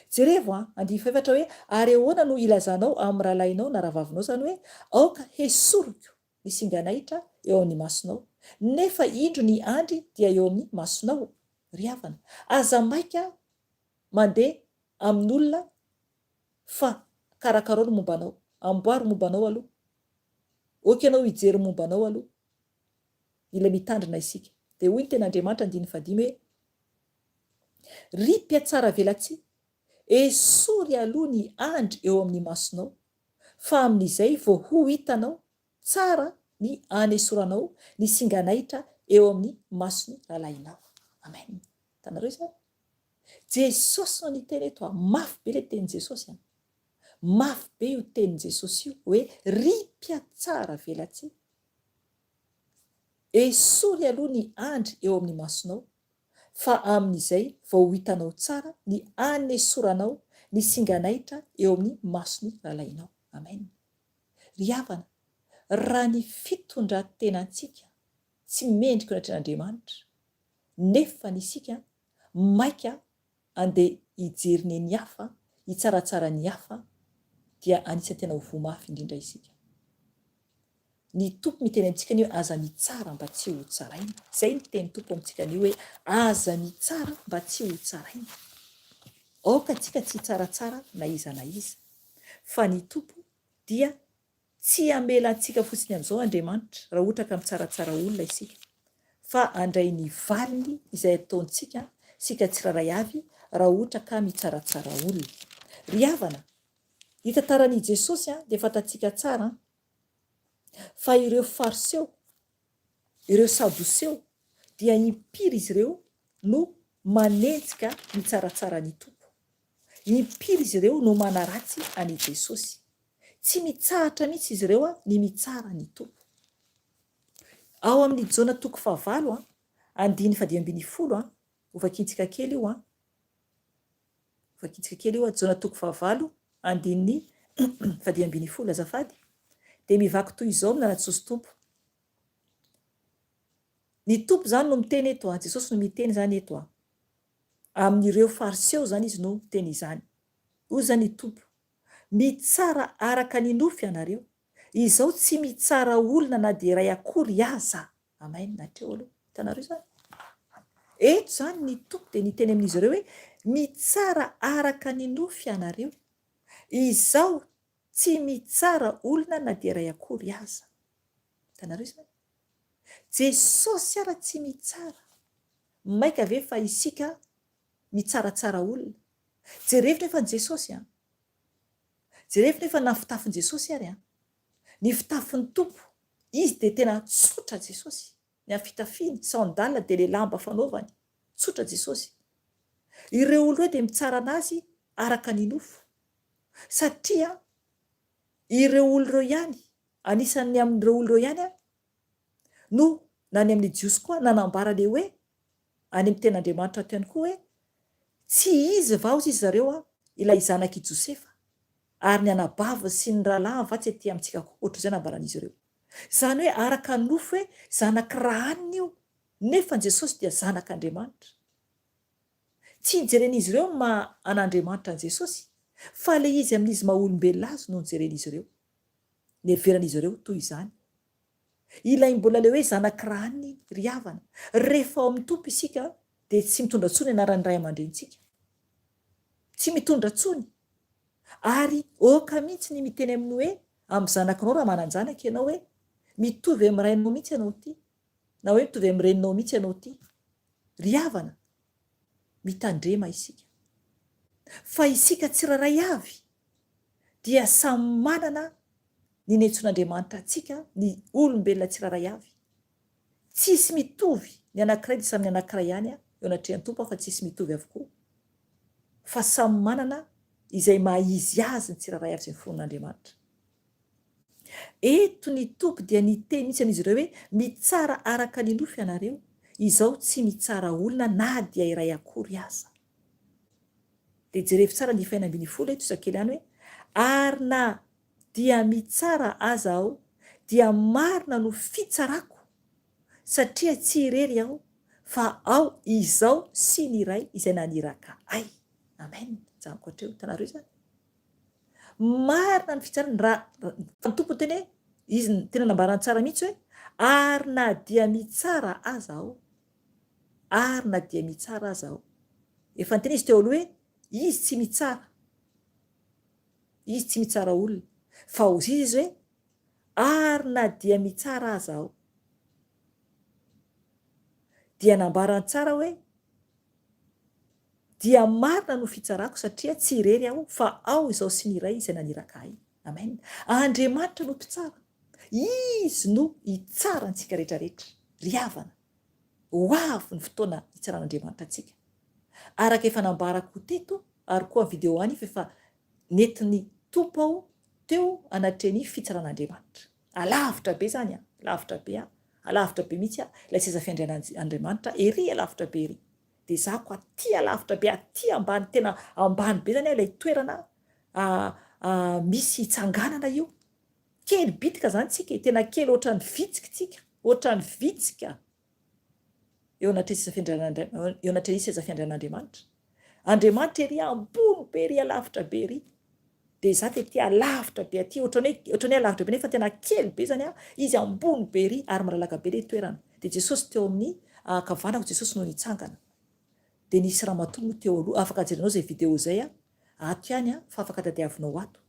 Jerevo an, andininy fahefatra hoe, Ary ahoana no hilazanao amin'ny rahalahinao na rahavavinao izany hoe, Aoka hesoriko ny singan'ahitra eo amin'ny masonao, nefa indro ny andry dia eo amin'ny masonao? Ry havana, aza maika mandeha amin'olona fa karakarao ny momba anao. Amboary momba anao aloha. Ok ianao hijery momba anao aloha. Mila mitandrina isika. Dia hoy ny tenin'Andriamanitra andininy fahadimy hoe, Ry mpihatsaravelatsihy, esory aloha ny andry eo amin'ny masonao, fa amin'izay vao ho hitanao tsara ny anesoranao ny singan'ahitra eo amin'ny mason'ny rahalahinao. Amen. Hitanareo izany? Jesosy no niteny eto a! Mafy be ilay tenin'i Jesosy a! Mafy be io tenin'i Jesosy io hoe ry mpihatsaravelatsihy, esory aloha ny andry eo amin'ny masonao, fa amin'izay vao ho hitanao tsara ny hanesoranao ny singan'ahitra eo amin'ny mason'ny rahalahinao. Amen. Ry havana, raha ny fitondran-tenantsika tsy mendrika eo anatrehan'Andriamanitra, nefa ny isika maika andeha hijery ny ny hafa, hitsaratsara ny hafa, dia anisan'ny tena ho voa mafy indrindra isika. Ny Tompo miteny amintsika anio hoe aza mitsara mba tsy ho tsaraina. Izay ny tenin'ny Tompo amintsika anio hoe aza mitsara mba tsy ho tsaraina. Aoka antsika tsy hitsaratsara na iza na iza. Fa ny Tompo dia tsy hamela antsika fotsiny amin'izao Andriamanitra raha ohatra ka mitsaratsara olona isika. Fa handray ny valiny izay ataontsika isika tsirairay avy raha ohatra ka mitsaratsara olona. Ry havana, ny tantaran'i Jesosy dia fantatsika tsara Fa ireo Fariseo, ireo Sadoseo, dia impiry izy ireo no manenjika mitsaratsara ny Tompo. Impiry izy ireo no manaratsy an'i Jesosy. Tsy mitsahatra mihitsy izy ireo ny mitsara ny Tompo. Ao amin'ny Jona toko fahavalo, andininy fahadimy ambinifolo, hovakintsika kely io, hovakintsika kely io, Jona toko fahavalo, andininy fahadimy ambinifolo, azafady, dia mivaky toy izao amin'ny anaty Jesosy Tompo. Ny Tompo izany no miteny eto, Jesosy no miteny izany eto. Amin'ireo Fariseo izany Izy no miteny izany. Hoy izany ny Tompo, Mitsara araka ny nofo ianareo. Izaho tsy mitsara olona na dia iray akory aza. Amen. Hatreo aloha. Hitanareo izany? Eto izany ny Tompo dia niteny amin'izy ireo hoe, Mitsara araka ny nofo ianareo. Izaho tsy mitsara olona na dia iray akory aza. Hitanareo izany? Jesosy ara tsy mitsara. Maika ve fa isika mitsaratsara olona? Jerevo nefa ny Jesosy an! Jerevo nefa na fitafin'i Jesosy ary an! Ny fitafin'ny Tompo, Izy dia tena tsotra Jesosy, ny amin'ny fitafiany, sandale dia le lamba fanaovany, tsotra Jesosy. Ireo olona ireo dia mitsara an'Azy araka ny nofo. Satria ireo olona ireo ihany, anisan'ny amin'ireo olona ireo ihany an, no na ny amin'ny Jiosy koa nanambara le hoe any amin'ny tenin'Andriamanitra ato ihany koa hoe tsy izy va hozy izy zareo an ilay zanak'i Josefa ary ny anabaviny sy ny rahalahiny va tsy aty amintsika koa ohatr'izay nambaran'izy ireo. Izany hoe araka ny nofo hoe zanak'i Rahanina io nefa Jesosy dia zanak'Andriamanitra. Tsy nijeren'izy ireo ny maha an'Andriamanitra an'i Jesosy fa ilay izy amin'izy maha olombelona azy no nijeren'izy ireo. Niheveran'izy ireo toy izany. Ilay mbola ilay hoe zanak'i Rany ry havana. Rehefa ao amin'ny Tompo isika dia tsy mitondra intsony anaran'ny ray aman-drenintsika. Tsy mitondra intsony. Ary oka mihitsy ny miteny amin'ny hoe amin'ny zanakinao raha manan-janaka ianao hoe mitovy amin'ny rainao mihitsy ianao ity na hoe mitovy amin'ny reninao mihitsy ianao ity. Ry havana, mitandrema isika. Fa isika tsirairay avy dia samy manana ny niantsoan'Andriamanitra antsika ny olombelona tsirairay avy. Tsisy mitovy, ny anankiray dia samy ny anankiray ihany eo anatrehan'ny Tompo fa tsisy mitovy avokoa. Fa samy manana izay maha izy azy ny tsirairay avy izay noforonin'Andriamanitra. Eto ny Tompo dia niteny mihitsy amin'izy ireo hoe, Mitsara araka ny nofo ianareo, Izaho tsy mitsara olona na dia iray akory aza. Dia jerevo tsara ny faha 16 eto iza kely ihany hoe, Ary na dia mitsara aza aho, dia marina no fitsarako, satria tsy irery aho, fa ao Izaho sy ny Ray izay naniraka ahy. Amen. Ajanoko hatreo. Hitanareo izany? Marina ny fitsarana, raha ny Tompo niteny hoe, Izy tena nambarany tsara mihitsy hoe, ary na dia mitsara aza aho, ary na dia mitsara aza aho. Efa niteny Izy teo aloha hoe, Izy tsy mitsara. Izy tsy mitsara olona. Fa hozy Izy hoe, ary na dia mitsara aza aho. Dia nambarany tsara hoe, Dia marina no fitsarako satria tsy irery aho fa ao izao sy ny Ray izay naniraka ahy. Amen. Andriamanitra no mpitsara. Izy no hitsara antsika rehetra rehetra. Ry havana, ho avy ny fotoana hitsaran'Andriamanitra antsika. Araka efa nambarako teto ary koa amin'ny video any fa efa nentin'ny Tompo aho teo anatrehan'ny fitsaran'Andriamanitra. Alavitra be izany an, lavitra be an, alavitra be mihitsy an, ilay seza fiandrianan'Andriamanitra ery alavitra be ery. Dia za ko aty alavitra be aty ambany tena ambany be zany ilay toerana misy hitsanganana io. Kely bitika zany tsika e, tena kely ohatran'ny vitsika tsika, ohatran'ny vitsika eo anatrehan'ny seza fiandrianan'Andriamanitra, eo anatrehan'ny seza fiandrianan'Andriamanitra. Andriamanitra ery ambony be ery alavitra be ery. Dia za tety alavitra be aty, ohatran'ny hoe ohatran'ny hoe alavitra be nefa tena kely be zany an, izy ambony be ery ary malalaka be ilay toerana. Dia Jesosy teo amin'ny ankavanako Jesosy no nitsangana. Dia nisy ramatoa moa teo aloha, afaka jerenao izay video izay an, ato ihany an, fa afaka tadiavinao ato.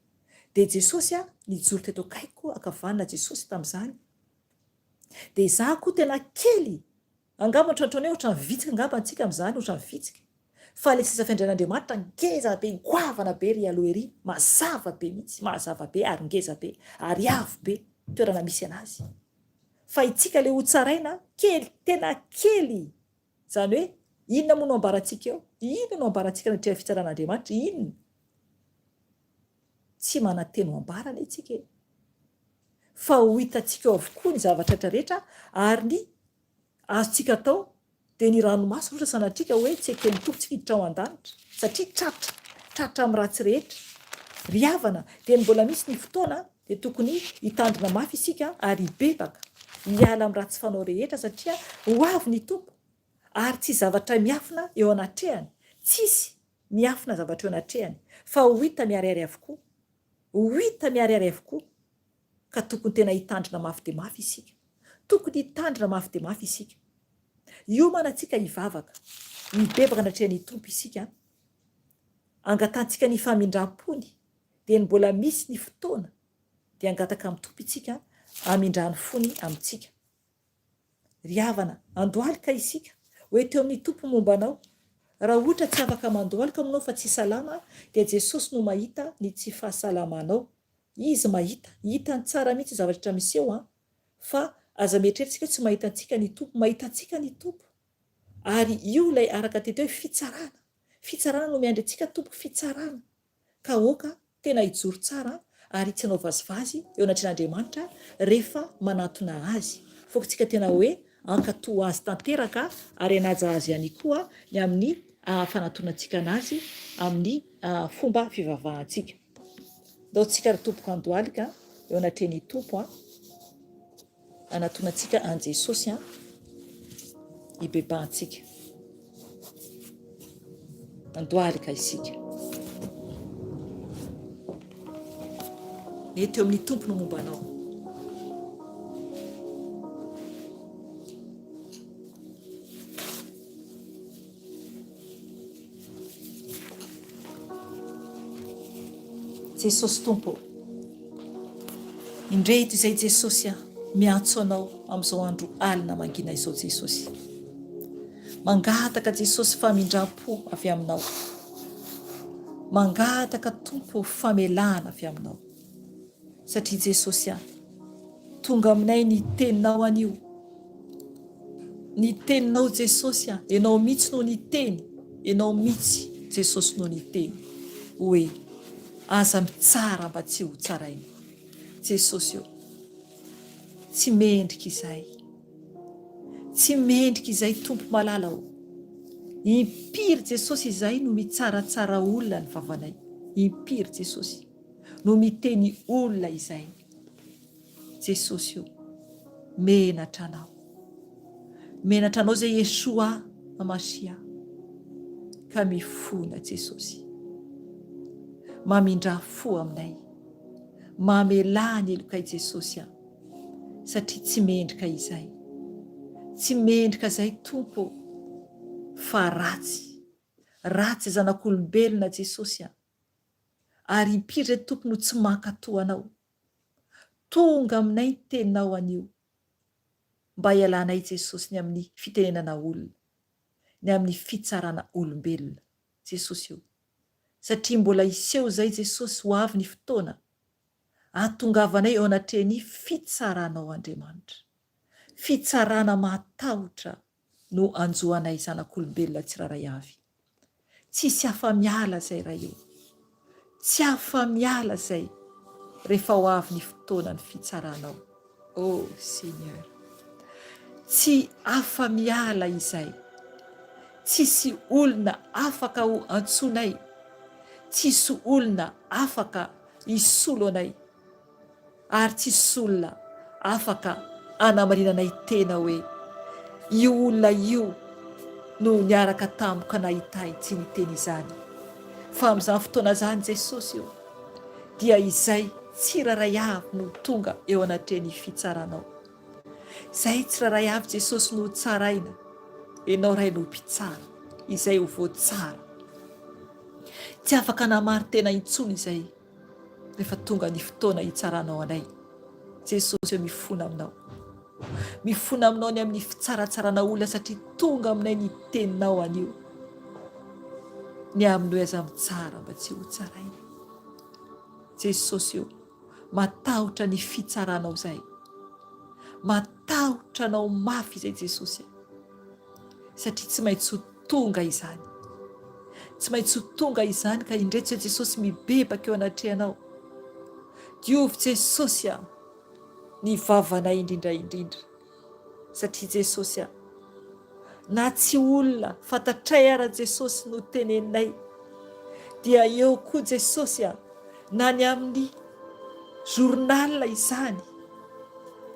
Dia Jesosy an, nijoro teto akaikiko ankavanana Jesosy tamin'izany. Dia za koa tena kely Angamba ohatran'ny hoe ohatran'ny vitsika angamba antsika amin'izany, ohatran'ny vitsika. Fa ilay seza fiandrian'Andriamanitra ngeza be, goavana be ery aloha ery, mazava be mihitsy, mazava be ary ngeza be, ary avo be ny toerana misy an'azy. Fa itsika ilay hotsaraina, kely, tena kely, izany hoe. Inona moa no ambarantsika eo? Inona no ambarantsika anatrehan'ny fitsaran'Andriamanitra? Inona? Tsy manan-teny ho ambara anie tsika e! Fa ho hitantsika eo avokoa ny zavatra rehetra rehetra ary ny azontsika atao dia ny ranomaso loatra sanatria ka hoe tsy eken'ny Tompo tsika hiditra ao an-danitra satria tratra, tratra amin'ny ratsy rehetra. Ry havana, dia ny mbola misy ny fotoana dia tokony hitandrina mafy isika ary hibebaka, hiala amin'ny ratsy fanao rehetra satria ho avy ny Tompo ary tsy zavatra miafina eo anatrehany, tsisy miafina zavatra eo anatrehany fa ho hita miharihary avokoa, ho hita miharihary avokoa ka tokony tena hitandrina mafy dia mafy isika, tokony hitandrina mafy dia mafy isika. Hiomana antsika hivavaka, hibebaka anatrehan'ny Tompo isika, angatantsika ny famindram-pony dia ny mbola misy ny fotoana dia hangataka amin'ny Tompo isika hamindrany fony amintsika. Ry havana, andohalika isika, ho eto eo amin'ny Tompo momba anao. Raha ohatra tsy afaka mandohalika aminao fa tsy salama dia Jesosy no mahita ny tsy fahasalamanao. Izy mahita, hitany tsara mihitsy ny zavatra miseho an, fa aza mieritreritra isika hoe tsy mahita antsika ny Tompo, mahita antsika ny Tompo. Ary io ilay araka teto hoe fitsarana, fitsarana no miandry antsika tompoko, fitsarana. Ka aoka tena hijoro tsara ary tsy hanao vazivazy eo anatrehan'Andriamanitra rehefa manantona Azy. Fokontsika tena hoe hankatò Azy tanteraka ary hanaja Azy ihany koa ny amin'ny fanatonantsika an'Azy amin'ny fomba fivavahantsika. Ndao tsika ry tompoko handohalika eo anatrehan'ny Tompo an. Anatonantsika an'i Jesosy an, hibebahantsika. Andohalika isika. Mety eo amin'ny Tompo no momba anao. Jesosy Tompo ô! Indreto izay Jesosy a, miantso Anao amin'izao andro alina mangina izao Jesosy. Mangataka Jesosy famindram-po avy Aminao. Mangataka Tompo famelana avy Aminao. Satria Jesosy a, tonga aminay ny teninao anio. Ny teninao Jesosy a, Ianao mihitsy no niteny, Ianao mihitsy Jesosy no niteny hoe aza mitsara mba tsy ho tsaraina. Jesosy ô, tsy mendrika izahay, tsy mendrika izahay Tompo malala ô. Impiry Jesosy izahay no mitsaratsara olona ny vavanay, impiry Jesosy no miteny olona izahay. Jesosy o, menatra Anao. Menatra Anao izay Yeshua Hamashiah. Ka mifona Jesosy. Mamindrà fo aminay. Mamelà ny helokay Jesosy a. Satria tsy mendrika izay. Tsy mendrika izay Tompo o. Fa ratsy. Ratsy zanak'olombelona Jesosy a. Ary impiry re Tompo no tsy mankatò Anao. Tonga aminay ny teninao anio mba hialanay Jesosy ny amin'ny fitenenana olona, ny amin'ny fitsarana olombelona. Jesosy o! Satria mbola hiseho izay Jesosy ho avy ny fotoana ahatongavanay eo anatrehan'ny fitsaranao Andriamanitra. Fitsarana mahatahotra no hanjo anay zanak'olombelona tsirairay avy. Tsisy afa-miala zay Ray o! Tsy afa-miala zay rehefa ho avy ny fotoanan'ny fitsaranao. Oh Seigneur! Tsy afa-miala izay. Tsisy olona afaka ho antsoinay. Tsisy olona afaka hisolo anay. Ary tsisy olona afaka hanamarinanay tena hoe io olona io no niaraka tamiko ka nahita ahy tsy niteny izany. Fa amin'izany fotoana izany Jesosy ô, dia izay tsirairay avy no tonga eo anatrehan'ny fitsaranao. Izay tsirairay avy Jesosy no ho tsaraina, Ianao Ray no mpitsara, izay ho voatsara. Tsy afaka namarin-tena intsony izay. rehefa tonga ny fotoana hitsaranao anay. Jesosy ô mifona aminao. Mifona aminao ny amin'ny fitsaratsarana olona satria tonga aminay ny teninao anio. Ny amin'ny hoe aza mitsara mba tsy ho tsaraina. Jesosy ô, matahotra ny fitsaranao izay. Matahotra anao mafy izay Jesosy. Satria tsy maintsy ho. tonga izany. Tsy maintsy ho tonga izany ka indretso Jesosy mibebaka eo anatrehanao. Diovy Jesosy a! Ny vavanay indrindra indrindra. Satria Jesosy a! Na tsy olona fantatray ara Jesosy no teneninay dia eo koa Jesosy a! Na ny amin'ny journal izany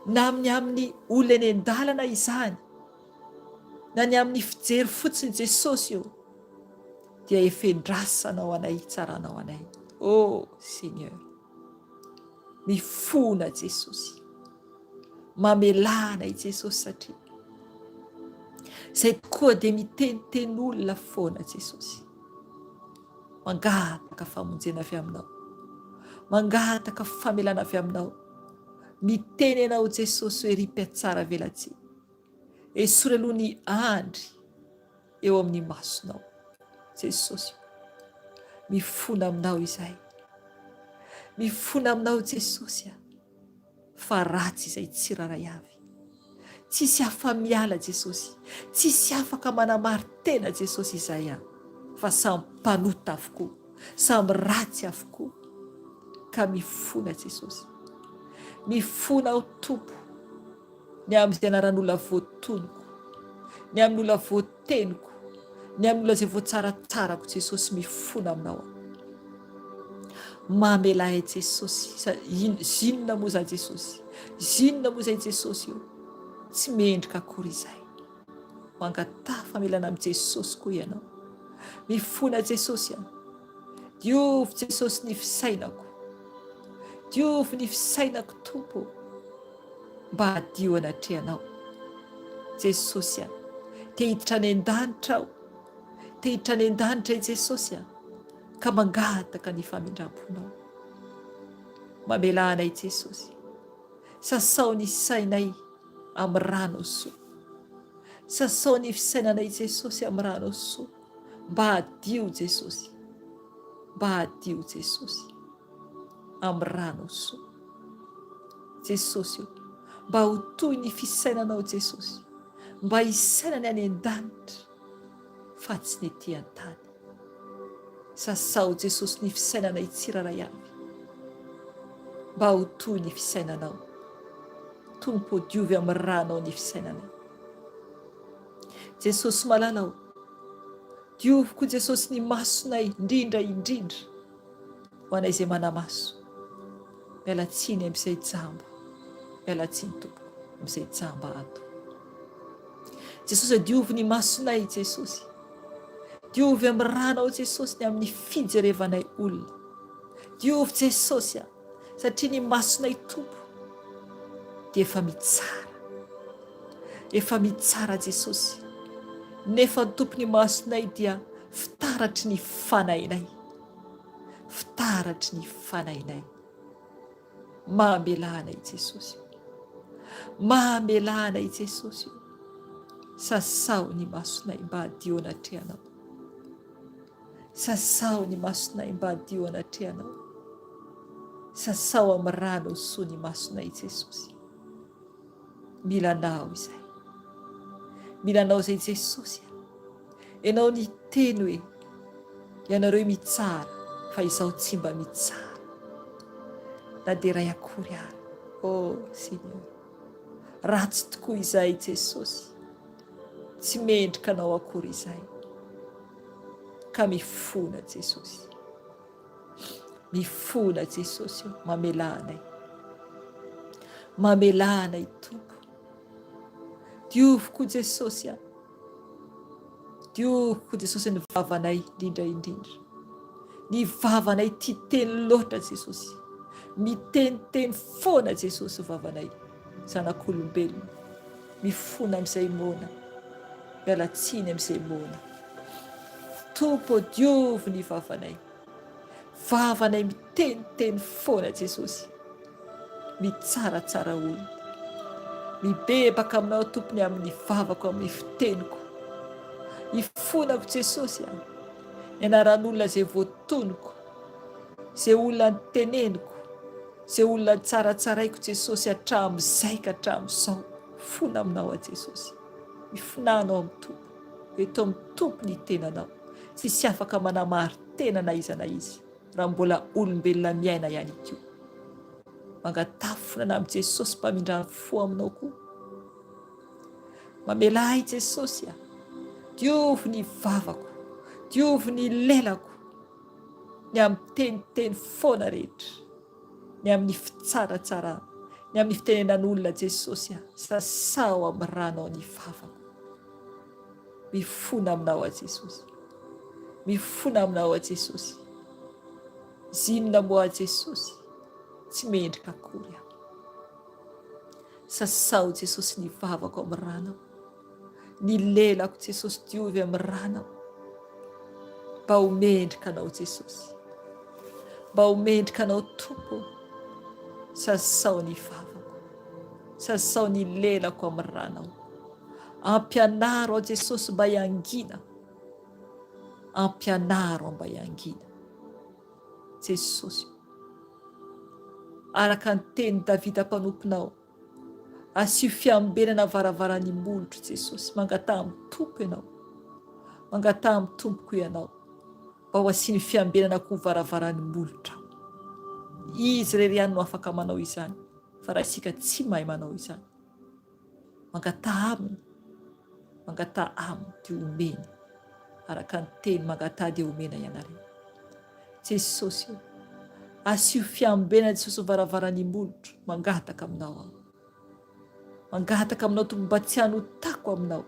na amin'ny amin'ny olona eny an-dalana izany na ny amin'ny fijery fotsiny Jesosy ô dia efa endrasanao anay hitsaranao anay oh Seigneur mifona Jesosy mamelà anay Jesosy satria izay tokoa dia miteniteny olona foana Jesosy mangataka famonjena avy aminao mangataka famelana avy aminao miteny ianao Jesosy hoe ry mpiatsara velatsihy esory aloha ny andry eo amin'ny masonao Jesosy mifona aminao izay mifona aminao Jesosy a fa ratsy izay tsirairay avy. Tsisy afa-miala Jesosy, tsisy afaka manamari-tena Jesosy izay an, fa samy mpanota avokoa, samy ratsy avokoa, ka mifona Jesosy. Mifona aho Tompo, ny amin'izay anaran'olona voatonoko, ny amin'olona voateniko, ny amin'olona izay voatsaratsarako Jesosy mifona aminao aho. Mamelà ahy Jesosy, sa zinona moa za Jesosy, zinona moa izay Jesosy io, tsy mendrika akory izay. Mangataha famelana amin'i Jesosy koa ianao. Mifona Jesosy an. Diovy Jesosy ny fisainako. Diovy ny fisainako Tompo. Mba hadio anatrehanao. Jesosy a. Te hiditra any an-danitra aho. Te hiditra any an-danitra i Jesosy a. Ka mangataka ny famindram-ponao. Mamelà anay Jesosy. Sasao ny sainay amin'ny ranao soa. Sasao ny fisainanay Jesosy amin'ny ranao soa. Mba hadio Jesosy. Mba hadio Jesosy. Amin'ny ranao soa. Jesosy o. Mba ho toy ny fisainanao Jesosy. Mba hisaina ny any an-danitra fa tsy ny ety an-tany. Sasao Jesosy ny fisainanay tsirairay avy. Mba ho toy ny fisainanao. Tompo diovy amin'ny ranao ny fisainanay. Jesosy malala o. Diovy koa Jesosy ny masonay indrindra indrindra ho anay izay manamaso. Miala tsiny amin'izay jamba. Miala tsiny tompoko amin'izay jamba ato. Jesosy diovy ny masonay Jesosy. Diovy amin'ny ranao Jesosy ny amin'ny fijerevanay olona. Diovy Jesosy a, satria ny masonay Tompo dia efa mitsara. Efa mitsara Jesosy. Nefa ny Tompo ny masonay dia fitaratry ny fanahinay. Fitaratry ny fanahinay. Mamelà anay Jesosy o. Mamelà anay Jesosy o. Sasao ny masonay mba hadio anatrehanao. Sasao ny masonay mba hadio anatrehanao. Sasao amin'ny ranao soa ny masonay Jesosy. Mila anao izay. Mila anao izay Jesosy a. Ianao niteny hoe, Ianareo mitsara fa izaho tsy mba mitsara. Na dia iray akory ara. Oh Seigneur. Ratsy tokoa izahay Jesosy. Tsy mendrika anao akory izahay. Ka mifona Jesosy. Mifona Jesosy o, mamelà anay. Mamelà anay Tompo. Diovy koa Jesosy a. Diovy koa Jesosy ny vavanay indrindra indrindra. Ny vavanay tia teny loatra Jesosy. Miteniteny foana Jesosy vavanay. Zanak'olombelona. Mifona amin'izay moana. Miala tsiny amin'izay moana. Tompo ô diovy ny vavanay. Vavanay miteniteny foana Jesosy. Mitsaratsara olona. Mibebaka aminao Tompo ny amin'ny vavako amin'ny fiteniko. Ifonako Jesosy a. Ny anaran'olona izay voatonoko. Izay olona niteneniko. Izay olona nitsaratsaraiko Jesosy hatramin'izay ka hatramin'izao. Fona aminao aho Jesosy. Mifonà anao amin'ny Tompo. Eto amin'ny Tompo ny tenanao. Tsisy afaka manamari-tena na iza na iza raha mbola olombelona miaina ihany koa. Mangataha fonana amin'i Jesosy mpamindra ny fo aminao koa. Mamelà ahy Jesosy a! Diovy ny vavako, diovy ny lelako, ny amin'ny teniteny foana rehetra, ny amin'ny fitsaratsarana, ny amin'ny fitenenan'olona Jesosy a! Sasao amin'ny ranao ny vavako. Mifona aminao aho Jesosy. Mifona aminao aho Jesosy. Zinona moa aho Jesosy, tsy mendrika akory aho. Sasao Jesosy ny vavako amin'ny ranao. Ny lelako Jesosy diovy amin'ny ranao. Mba ho mendrika anao Jesosy. Mba ho mendrika anao Tompo. Sasao ny vavako. Sasao ny lelako amin'ny ranao. Ampianaro aho Jesosy mba hiangina. Ampianaro aho mba hiangina. Jesosy o. Araka ny tenin'i Davida mpanomponao, asio fiambenana varavaran'ny molotro Jesosy. Mangataha amin'ny Tompo ianao. Mangataha amin'ny Tompoko ianao. Mba ho asiany fiambenana koa varavaran'ny molotrao. Izy irery ihany no afaka manao izany, fa raha isika tsy mahay manao izany. Mangataha aminy, mangataha aminy dia omeny. Araka ny teny mangataha dia omena ianareo. Jesosy o, asio fiambenana Jesosy varavaran'ny molotro, mangataka aminao aho. Mangataka aminao Tompo mba tsy hanotako aminao,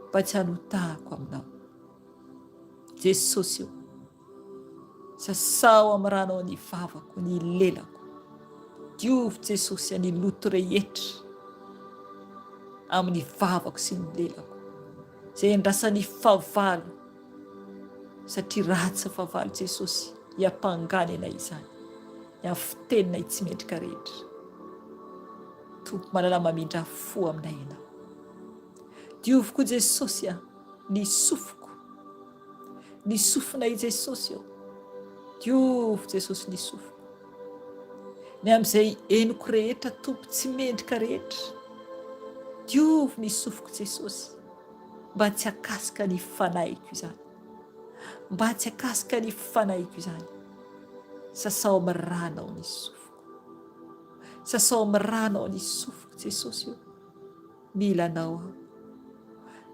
mba tsy hanotako aminao. Jesosy o. Sasao amin'ny ranao ny vavako, ny lelako. Diovy Jesosy ny loto rehetra amin'ny vavako sy ny lelako. Izay andrasan'ny fahavalo satria ratsy ny fahavalo Jesosy hiampangany anay izany. Ny amin'ny fiteninay tsy mendrika rehetra. Tompo malala mamindra fo aminay ianao. Diovy koa Jesosy a, ny sofiko. Ny sofina i Jesosy ô. Diovy Jesosy ny sofiko. Ny amin'izay henoko rehetra Tompo tsy mendrika rehetra. Diovy ny sofiko Jesosy mba tsy hakasika ny fanahiko izany. Mba tsy hakasika ny fanahiko izany. Sasao amin'ny ranao ny sofiko. Sasao amin'ny ranao ny sofiko Jesosy ô. Mila anao aho.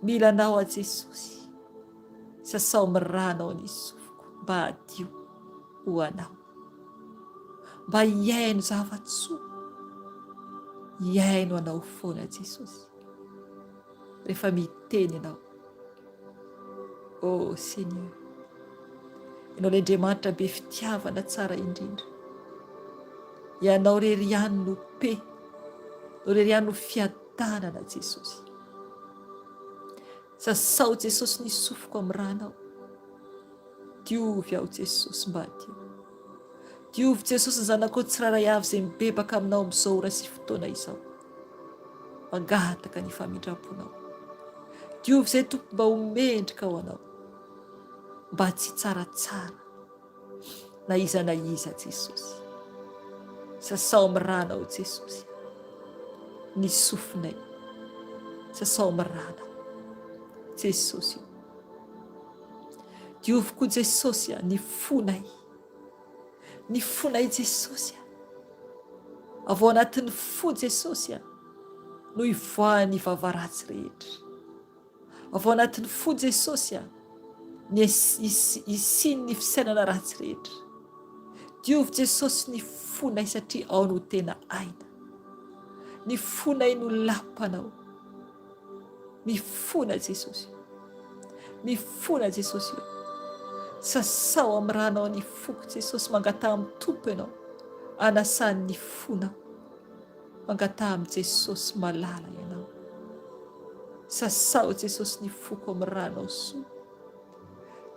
Mila anao aho Jesosy. Sasao amin'ny ranao ny sofiko mba hadio ho anao. Mba hihaino zava-tsoa. Hihaino anao foana Jesosy. Rehefa miteny ianao. Oh Seigneur. Ianao ilay Andriamanitra be fitiavana tsara indrindra. Ianao irery ihany no paix. Ianao irery ihany no fiadanana Jesosy. Sasao Jesosy ny sofiko amin'ny ranao. Diovy aho Jesosy mba hadio. Diovy Jesosy ny zanakao tsirairay avy izay mibebaka aminao amin'izao ora sy fotoana izao. Mangataka ny famindram-ponao. Diovy izay Tompo mba ho mendrika ho anao. Mba tsy tsaratsara na iza na iza Jesosy. Sasao amin'ny ranao Jesosy ny sofinay. Sasao amin'ny ranao Jesosy. Diovy koa Jesosy ny fonay. Ny fonay Jesosy a. Avy ao anatin'ny fo Jesosy a no ivoahan'ny vava ratsy rehetra. Avy ao anatin'ny fo Jesosy a ny isian'ny fisainana ratsy rehetra. Diovy Jesosy ny fonay satria ao no tena aina. Ny fonay no lapanao. Mifona Jesosy o. Mifona Jesosy o. Sasao amin'ny ranao ny foko Jesosy mangataha amin'ny Tompo ianao anasany ny fonao. Mangataha amin'i Jesosy malala ianao. Sasao Jesosy ny foko amin'ny ranao soa.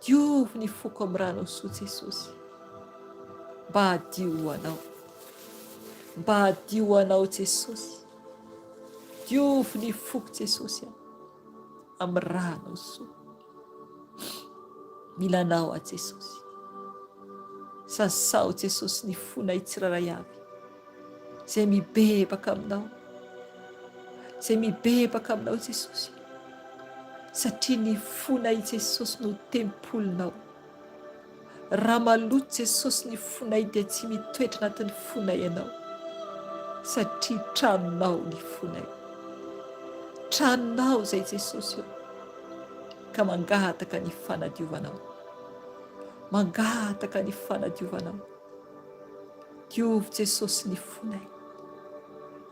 Diovy ny foko amin'ny ranao soa Jesosy. Mba hadio ho anao. Mba hadio ho anao Jesosy. Diovy ny foko Jesosy a, amin'ny ranao soa. Mila anao aho Jesosy. Sasao Jesosy ny fonay tsirairay avy. Izay mibebaka aminao. Izay mibebaka aminao Jesosy. Satria ny fonay Jesosy no tempolinao. Raha maloto Jesosy ny fonay dia tsy mitoetra anatin'ny fonay Ianao. Satria tranonao ny fonay. Tranonao izay Jesosy o. Ka mangataka ny fanadiovanao. Mangataka ny fanadiovanao. Diovy Jesosy ny fonay.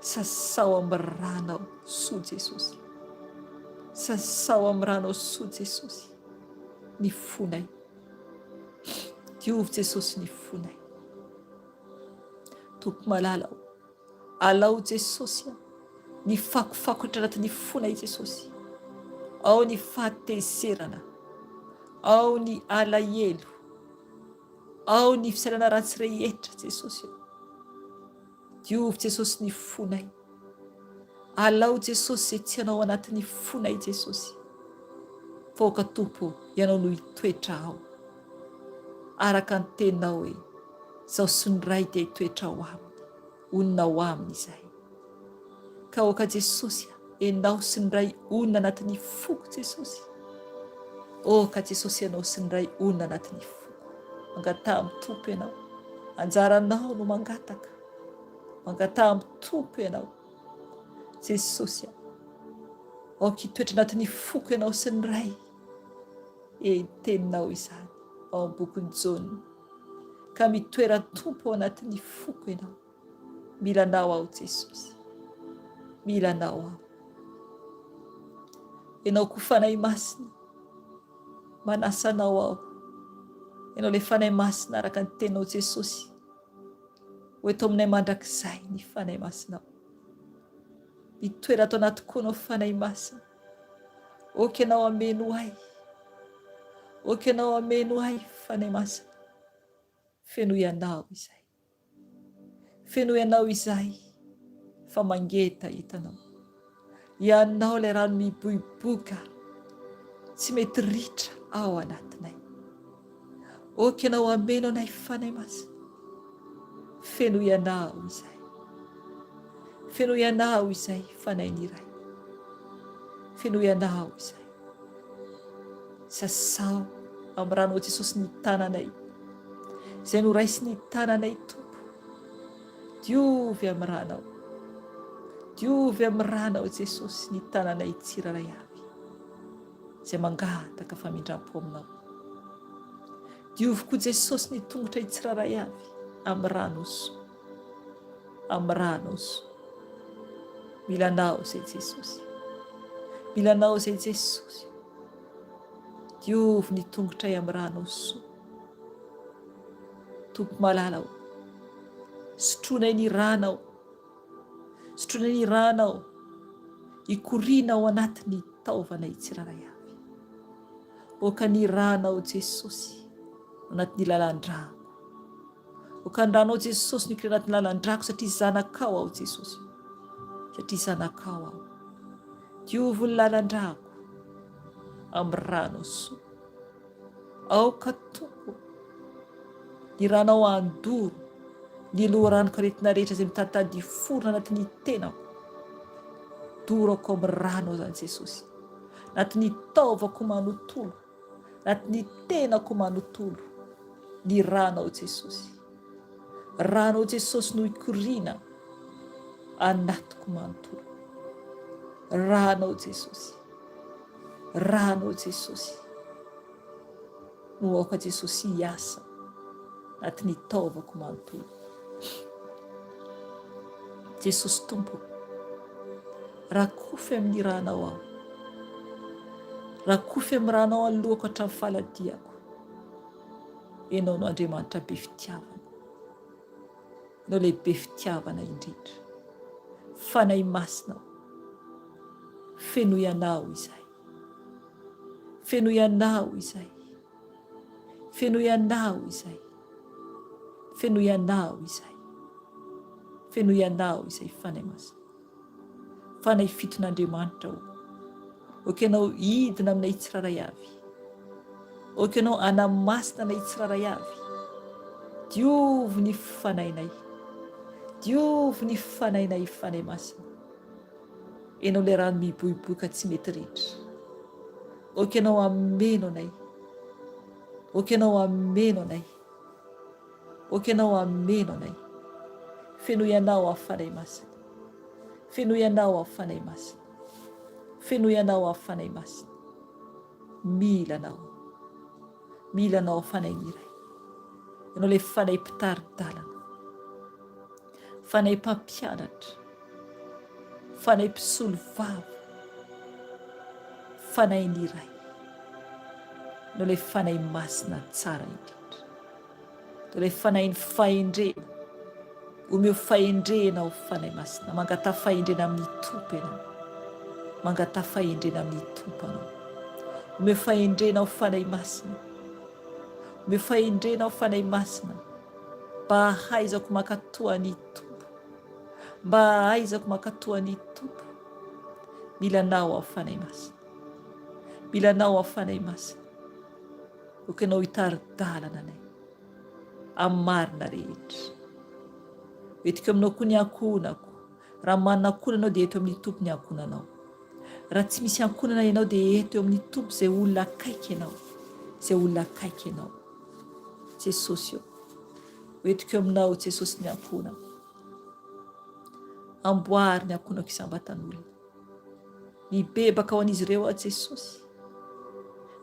Sasao amin'ny ranao soa Jesosy. Sasao amin'ny ranao soa Jesosy ny fonay. Diovy Jesosy ny fonay. Tompo malala o, alao Jesosy a, ny fakofako rehetra anatin'ny fonay Jesosy. Ao ny fahatezerana, ao ny alahelo, Ao ny fisainana ratsy rehetra Jesosy o. Diovy Jesosy ny fonay. Alao Jesosy izay tsy anao anatin'ny fonay Jesosy. Fa aoka Tompo Ianao no hitoetra ao. Araka ny teninao hoe, Izaho sy ny Ray dia hitoetra ao aminy. Honina ao aminy izahay. Ka aoka Jesosy a, Ianao sy ny Ray honina anatin'ny foko Jesosy. Aoka Jesosy Ianao sy ny Ray honina anatin'ny foko. Mangataha amin'ny Tompo Ianao. Anjaranao no mangataka. Mangataha amin'ny Tompo Ianao. Jesosy a, aoka hitoetra anatin'ny foko Ianao sy ny Ray. Eny, teninao izany ao amin'ny bokin'i Jaona. Ka mitoera Tompo ao anatin'ny foko Ianao. Mila Anao aho Jesosy. Mila Anao aho. Ianao koa Fanahy Masina. Manasa Anao aho. Ianao ilay Fanahy Masina araka ny teninao Jesosy. Ho eto aminay mandrakizay ny Fanahy Masinao. Mitoera ato anatiko Anao Fanahy Masina. Ok Ianao hameno ahy. Ok Ianao hameno ahy Fanahy Masina. Fenoy Anao izay. Fenoy Anao izahay fa mangetaheta Anao. Ianao ilay rano miboiboika tsy mety ritra ao anatinay. Ok Ianao hameno anay Fanahy Masina. Fenoy Anao izahay. Fenoy Anao izay Fanahin'ny Ray. Fenoy Anao izahay. Sasao amin'ny ranao Jesosy ny tananay. Izay noraisin'ny tananay Tompo. Diovy amin'ny ranao. Diovy amin'ny ranao Jesosy ny tananay tsirairay avy. Izay mangataka famindram-po aminao. Diovy koa Jesosy ny tongotray tsirairay avy amin'ny ranao soa. Amin'ny ranao soa. Mila anao izay Jesosy. Mila anao izay Jesosy. Diovy ny tongotray amin'ny ranao soa. Tompo malala o. Sotroinay ny ranao. Sotroinay ny ranao. Ikoriana ao anatin'ny taovanay tsirairay avy. Oka ny ranao Jesosy anatin'ny lalan-drako. Oka ny ranao Jesosy no ikoriana anatin'ny lalan-drako satria zanakao aho Jesosy. Satria zanakao aho. Diovy ny lalan-drako amin'ny ranao soa. Aoka Tompo ny ranao handoro ny loharanoko aretina rehetra izay mitaditady hiforona anatin'ny tenako. Dorako amin'ny ranao izany Jesosy. Anatin'ny taovako manontolo, anatin'ny tenako manontolo ny ranao Jesosy. Ranao Jesosy no ikoriana anatiko manontolo. Ranao Jesosy. Ranao Jesosy no aoka Jesosy hiasa anatin'ny taovako manontolo. Jesosy Tompo, rakofy amin'ny ranao aho. Rakofy amin'ny ranao alohako hatramin'ny faladiako. Ianao no Andriamanitra be fitiavana. Ianao ilay be fitiavana indrindra. Fanahy Masina o, fenoy anao izahay. Fenoy anao izahay. Fenoy anao izahay. Fenoy anao izahay. Fenoy anao izay Fanahy Masina. Fanahy fiton'Andriamanitra o. Ok ianao hidina aminay tsirairay avy. Ok ianao hanamasina anay tsirairay avy. Diovy ny fanahinay. Diovy ny fanahinay Fanahy Masina. Ianao ilay rano miboiboika tsy mety ritra. Aoka Ianao hameno anay. Aoka Ianao hameno anay. Aoka Ianao hameno anay. Fenoy Anao aho Fanahy Masina. Fenoy Anao aho Fanahy Masina. Fenoy Anao aho Fanahy Masina. Mila Anao. Mila Anao aho Fanahy iray. Ianao ilay Fanahy mpitari-dalana. Fanahy mpampianatra. Fanahy mpisolo vava. Fanahin'ny Ray. Ianao ilay Fanahy Masina tsara indrindra. Ianao ilay Fanahin'ny fahendrena. Omeo fahendrena aho Fanahy Masina. Mangataha fahendrena amin'ny Tompo ianao. Mangataha fahendrena amin'ny Tompo anao. Omeo fahendrena aho Fanahy Masina. Omeo fahendrena aho Fanahy Masina. Mba hahaizako mankatoa ny Tompo. Mba hahaizako mankatoa ny Tompo. Mila Anao aho Fanahy Masina. Mila Anao aho Fanahy Masina. Aoka Ianao hitari-dalana anay amin'ny marina rehetra. Hoentiko aminao koa ny ankohonako. Raha manana ankohonana ianao dia eto amin'ny Tompo ny ankohonanao. Raha tsy misy ankohonana ianao dia eto eo amin'ny Tompo izay olona akaiky anao. Izay olona akaiky anao. Jesosy ô. Hoentiko eo aminao Jesosy ny ankohonako. Amboary ny ankohonako isam-batan'olona. Mibebaka ho an'izy ireo aho Jesosy.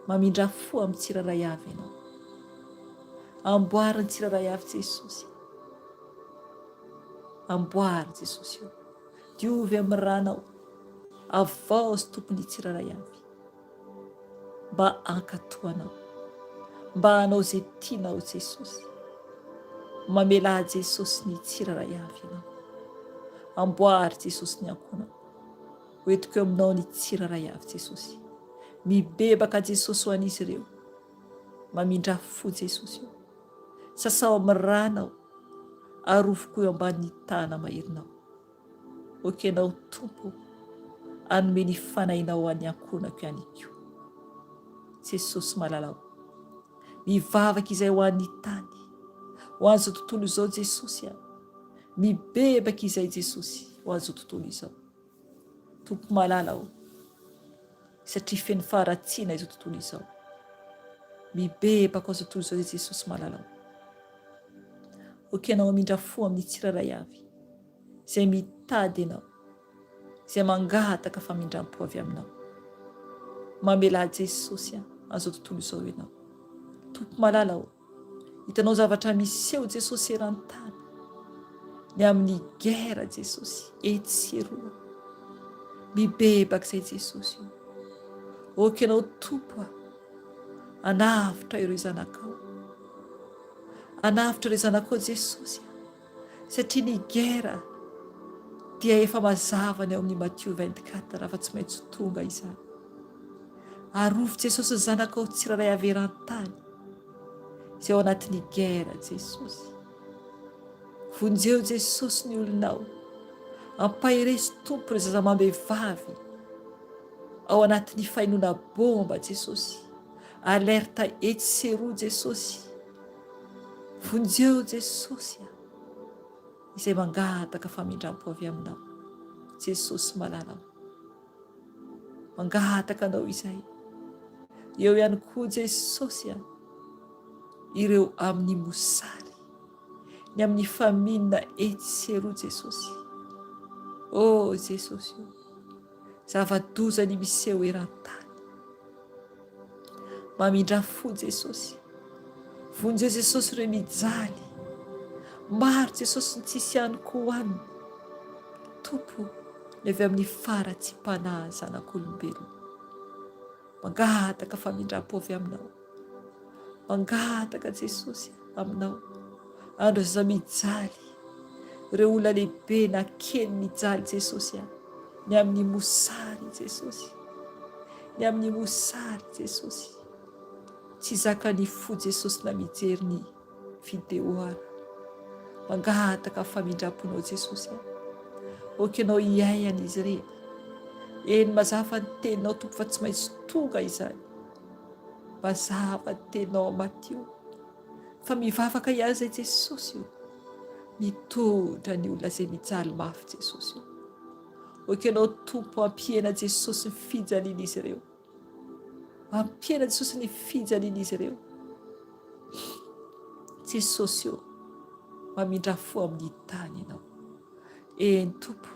Mamindrà fo amin'ny tsirairay avy Ianao. Amboary ny tsirairay avy Jesosy. Amboary Jesosy ô. Diovy amin'ny ranao. Avaozy Tompo ny tsirairay avy. Mba hankatò Anao. Mba hanao izay tianao Jesosy. Mamelà Jesosy ny tsirairay avy Ianao. Amboary Jesosy ny ankohonako. Hoentiko eo aminao ny tsirairay avy Jesosy. Mibebaka Jesosy ho an'izy ireo. Mamindrà fo Jesosy o. Sasao amin'ny ranao. Arovy koa eo ambanin'ny tana maherinao. Ok Ianao Tompo hanome ny Fanahinao ho an'ny ankohonako ihany koa. Jesosy malala o. Mivavaka izay ho an'ny tany, ho an'izao tontolo izao Jesosy a. Mibebaka izay Jesosy ho an'izao tontolo izao. Tompo malala o. Satria feno faharatsiana izao tontolo izao. Mibebaka ho an'izao tontolo izao izay Jesosy malala o. Ok Ianao hamindra fo amin'ny tsirairay avy. Izay mitady Ianao, izay mangataka famindram-po avy Aminao. Mamelà Jesosy a, an'izao tontolo izao Ianao. Tompo malala ô, hitanao zavatra miseho Jesosy eran-tany, ny amin'ny guerre Jesosy, etsy sy eroa. Mibebaka izay Jesosy ô. Ok Ianao Tompo a, hanavotra ireo zanakao. Hanavotra ireo zanakao Jesosy a. Satria ny guerre dia efa mazava ny ao amin'ny Matio 24 fa tsy maintsy ho tonga izany. Arovy Jesosy ny zanakao tsirairay avy eran-tany izay ao anatin'ny guerre Jesosy. Vonjeo Jesosy ny olonao. Ampaherezo Tompo ireo zaza amam-behivavy ao anatin'ny fainoana bomba Jesosy. Alerte etsy sy eroa Jesosy. Vonjeo Jesosy a! Izay mangataka famindrampo avy aminao. Jesosy malala o! Mangataka anao izay. Eo ihany koa Jesosy a! Ireo amin'ny mosary. Ny amin'ny famine etsy sy eroa Jesosy. Oh Jesosy o! Zava-doza ny miseho eran-tany. Mamindrà fo Jesosy. Vonjeo Jesosy ireo mijaly. Maro Jesosy ny tsisy ihany koa hohanina. Tompo ny avy amin'ny faharatsiam-panahy zanak'olombelona. Mangataka famindram-po avy aminao. Mangataka Jesosy aminao. Andro zaza mijaly. Ireo olona lehibe na kely mijaly Jesosy a. Ny amin'ny mosary Jesosy. Ny amin'ny mosary Jesosy. Tsy zakan'ny fo Jesosy na mijery ny vidéo ara. Mangataka famindram-ponao Jesosy a. Ok ianao hiaihana izy ireny. Eny mazava ny teninao Tompo fa tsy maintsy tonga izany. Mazava ny teninao Matio. Fa mivavaka ihany izay Jesosy o. Mitondra ny olona izay mijaly mafy Jesosy o. Ok ianao Tompo hampihena Jesosy ny fijalian'izy ireo. Ampihena Jesosy ny fijalian'izy ireo. Jesosy ô, mamindrà fo amin'ny tany Ianao. Eny Tompo,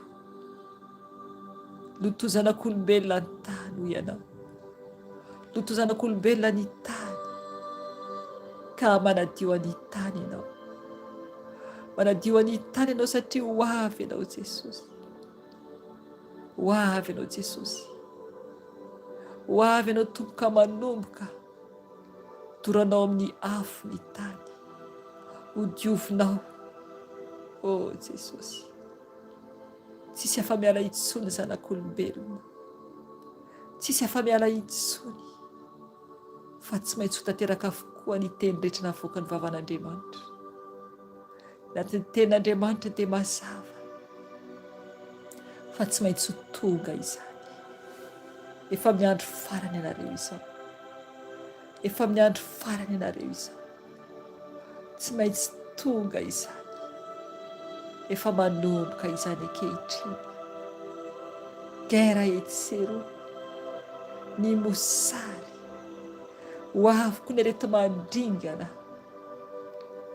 loto zanak'olombelona ny tany hoy Ianao. Loto zanak'olombelona ny tany, ka manadio an'ny tany Ianao. Manadio an'ny tany Ianao satria ho avy Ianao Jesosy. Ho avy Ianao Jesosy. Ho avy Ianao Tompo ka manomboka doranao amin'ny afo ny tany. Ho diovinao. Oh Jesosy. Tsisy afa-miala intsony zanak'olombelona. Tsisy afa-miala intsony. Fa tsy maintsy ho tanteraka avokoa ny teny rehetra navoakan'ny vavan'Andriamanitra. Anatin'ny tenin'Andriamanitra dia mazava fa tsy maintsy ho tonga izany. Efa amin'ny andro farany ianareo izao. Efa amin'ny andro farany ianareo izao. Tsy maintsy tonga izany. Efa manomboka izany ankehitriny. Guerre etsy sy eroa. Ny mosary. Ho avy koa ny areti-mandringana.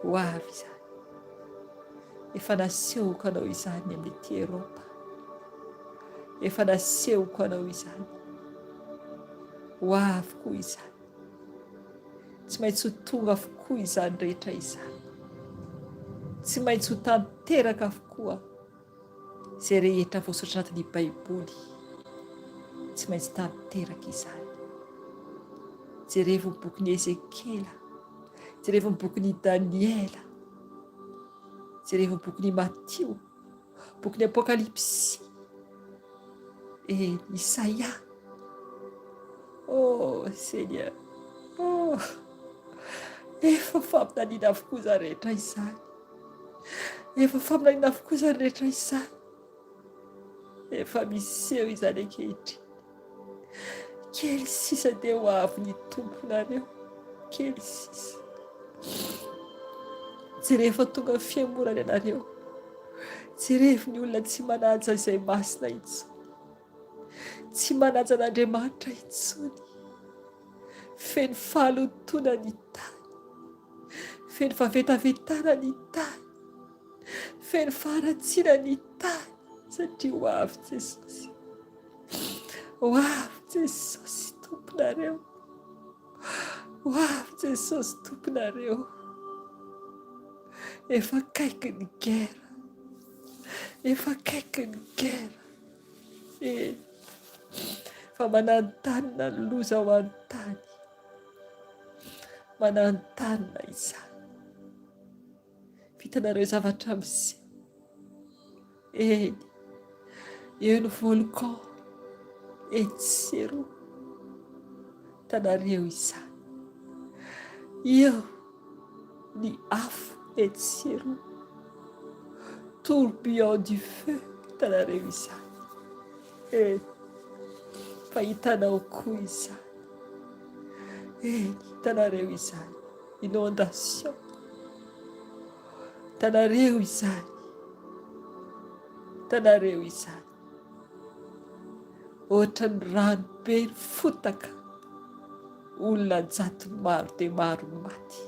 Ho avy izany. Efa nasehoko anao izany ny amin'ity Eropa. Efa nasehoko anao izany. Ho avy koa izany. Tsy maintsy ho tonga avokoa izany rehetra izany. Tsy maintsy ho tanteraka avokoa izay rehetra voasoratra anatin'ny Baiboly. Tsy maintsy tanteraka izany. Jerevo ny bokin'i Ezekiela. Jerevo ny bokin'i Daniela. Jerevo ny bokin'i Matio. Bokin'ny Apokalypsy. E Isaia. Oh Seigneur. Oh. Efa faminaniana avokoa izany rehetra izany. Efa faminaniana avokoa izany rehetra izany. Efa miseho izany ankehitriny. Kely sisa dia ho avy ny Tomponareo. Kely sisa. Jerevo fa tonga ny fihemorana ianareo. Jerevo ny olona tsy manaja izay masina intsony. Tsy manaja an'Andriamanitra intsony. Feno fahalotoana ny tany. Feno fahavetavetana ny tany. Feno faharatsiana ny tany satria ho avy Jesosy. Ho avy Jesosy Tomponareo. Ho avy Jesosy Tomponareo. Efa akaiky ny guerre. Efa akaiky ny guerre. Eny. Fa mananontanona ny loza ho an'ny tany. Mananontanona izany. Vitanareo zavatra miseho. Eny, eo ny volcan, etsy sy eroa. Hitanareo izany. Eo ny afo etsy sy eroa. Tourbillon du feu, hitanareo izany. Eny, fa hitanao koa izany. Eny, hitanareo izany. Inondation. Hitanareo izany. Hitanareo izany. Ohatran'ny rano be ny fotaka. Olona an-jatony maro dia maro no maty.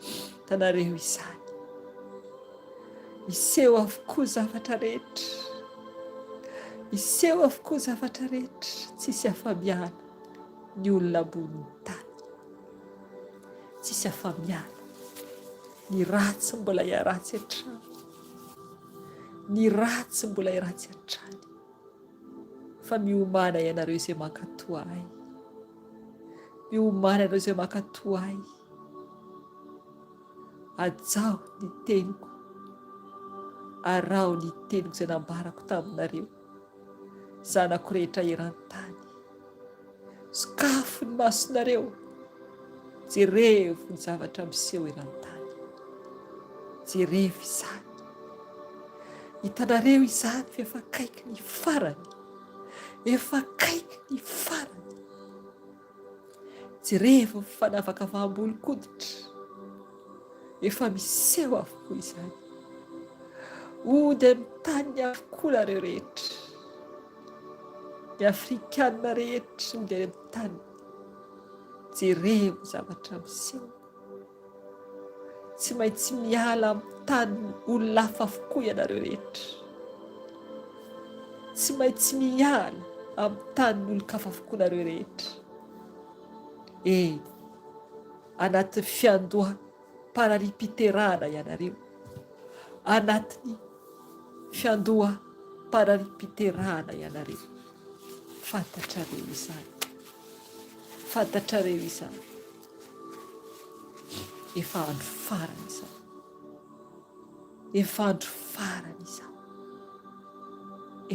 Hitanareo izany. Miseho avokoa zavatra rehetra. Miseho avokoa zavatra rehetra. Tsisy afa-miala ny olona ambonin'ny tany. Tsisy afa-miala. Ny ratsy mbola hiharatsy hatrany. Ny ratsy mbola hiharatsy hatrany. Fa miomàna ianareo izay mankatò ahy. Miomàna ianareo izay mankatò ahy. Hajao ny teniko. Araho ny teniko izay nambarako taminareo. Zanako rehetra eran-tany. Sokafo ny masonareo. Jerevo ny zavatra miseho eran-tany. Jerevo izany. Hitanareo izany fa efa akaiky ny farany. Efa akaiky ny farany. Jerevo ny fanavakavaham-bolon-koditra. Efa miseho avokoa izany. Hody amin'ny taniny avokoa nareo rehetra. Ny Afrikana rehetra hody any amin'ny taniny. Jereo ny zavatra miseho. Tsy maintsy miala amin'ny tanin'ny olona hafa avokoa ianareo rehetra. Tsy maintsy miala amin'ny tanin'ny olon-kafa avokoa nareo rehetra. Eny, anatin'ny fiandoham-parariam-piterahana ianareo. Anatin'ny fiandoham-parariam-piterahana ianareo. Fantatrareo izany. Fantatrareo izany. Efa andro farany izany. Efa andro farany izany.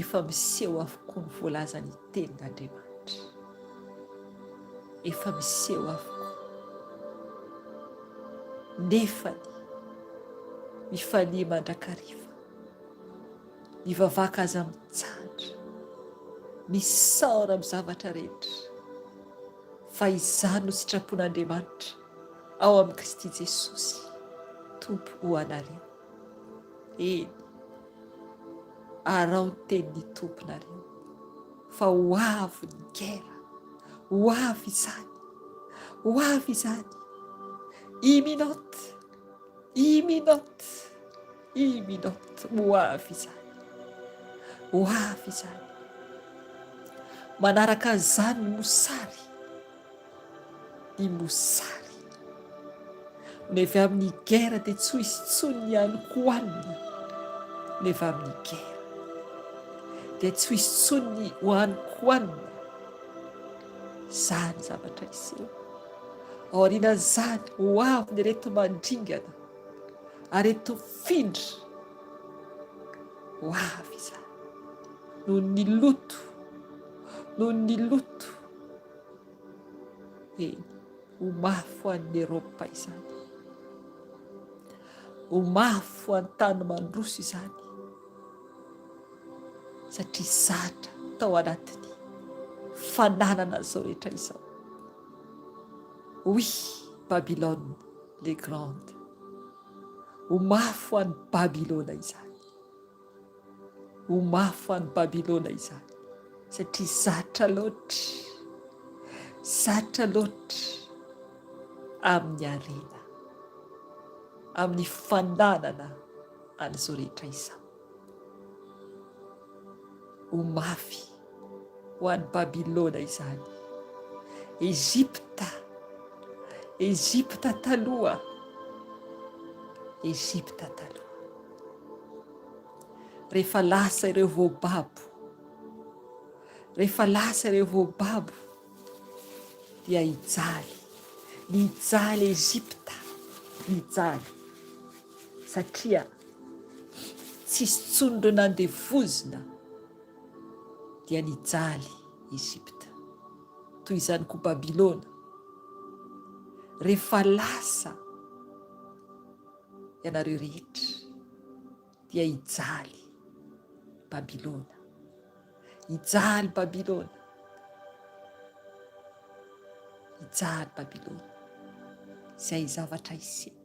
Efa miseho avokoa ny voalazan'ny tenin'Andriamanitra. Efa miseho avokoa. Nefany mifalia mandrakariva. Mivavaka aza mitsahatra. Misaora amin'ny zavatra rehetra. Fa izany no sitrapon'Andriamanitra ao amin'i Kristy Jesosy Tompo ho anareo. Eny, araho ny tenin'ny Tomponareo, fa ho avy ny guerre, ho avy izany, ho avy izany, imminente, imminente. Imminente, ho avy izany. Ho avy izany. Manaraka an'izany ny mosary. Ny mosary. Ny avy amin'ny guerre dia tsy ho hisy intsony ny hanin-kohanina. Ny avy amin'ny guerre dia tsy ho hisy intsony ny hohanin-kohanina. Izany zavatra hiseho. Aorianan'izany, ho avy ny areti-mandringana. Areti-mifindra ho avy izany noho ny loto, noho ny loto. Eny, ho mafy ho an'i Eropa izany. Ho mafy ho an'ny tany mandroso izany. Satria zatra tao anatin'ny fananana izao rehetra izao. Oui, Babylone le grande. Ho mafy ho an'i Babylona izany. Ho mafy ho an'i Babylona izany. Satria zatra loatra, zatra loatra amin'ny harena, amin'ny fananana an'izao rehetra izao. Ho mafy ho an'i Babylona izany. Egypta, Egypta taloha, Egypta taloha. Rehefa lasa ireo voababo, rehefa lasa ireo voababo, dia hijaly, nijaly Egypta, nijaly. Satria tsisy intsony ireo nandevozina dia nijaly Egypta. Toy izany koa Babylona. Rehefa lasa ianareo rehetra dia hijaly Babylona. Hijaly Babylona. Hijaly Babylona. Izay zavatra hiseho.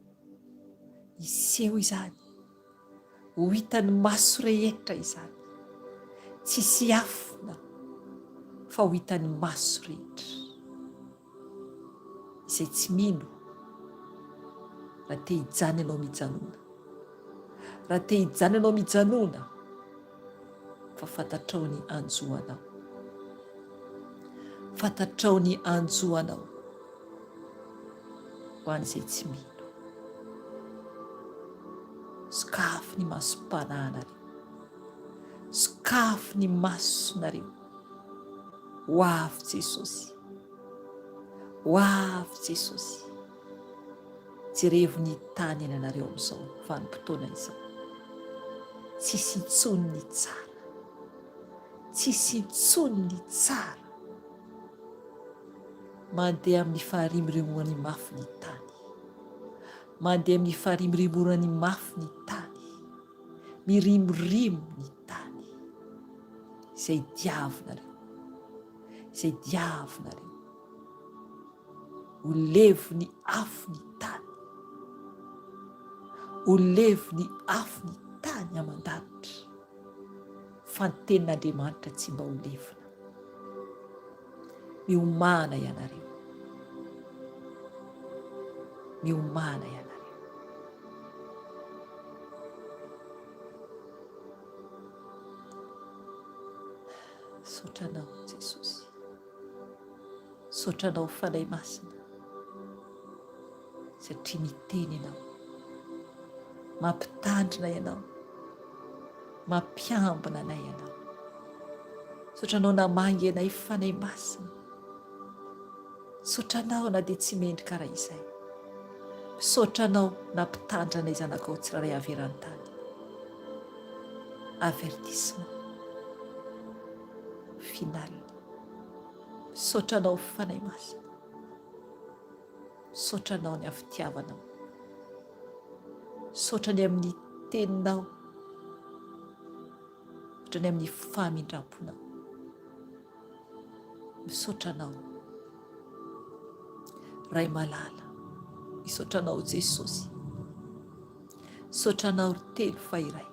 Hiseho izany. Ho hitan'ny maso rehetra izany. Tsy hisy hiafina fa ho hitan'ny maso rehetra. Izay tsy mino, raha te hijanona ianao mijanona. Raha te hijanona ianao mijanona fa fantatrao ny hanjo anao. Fantatrao ny hanjo anao ho an'izay tsy mino. Sokafy ny masom-panahinareo. Sokafy ny masonareo. Ho avy Jesosy. Ho avy Jesosy. Jerevo ny tany iainanareo amin'izao vanim-potoana izao. Tsisy intsony ny tsara. Tsisy intsony ny tsara. Mandeha amin'ny faharimorimoany mafy ny tany. Mandeha amin'ny faharimorimoany mafy ny tany. Mirimorimo ny tany. Izay diavinareo. Izay diavinareo. Ho levon'ny afo ny tany. Ho levon'ny afo ny tany aman-danitra. Fa ny tenin'Andriamanitra tsy mba ho levona. Miomàna ianareo. Miomàna ianareo. Misaotra Anao Jesosy. Misaotra Anao Fanahy Masina. Satria miteny Ianao. Mampitandrina Ianao. Mampiambina anay Ianao. Misaotra Anao namangy anay Fanahy Masina. Misaotra Anao na dia tsy mendrika raha izay. Misaotra Anao nampitandrina anay zanakao tsirairay avy eran-tany. Avertissement final. Misaotra Anao Fanahy Masina. Misaotra Anao ny amin'ny fitiavanao. Misaotra ny amin'ny teninao. Misaotra ny amin'ny famindram-ponao. Misaotra Anao Ray malala. Misaotra Anao Jesosy. Misaotra Anao ry telo fa iray.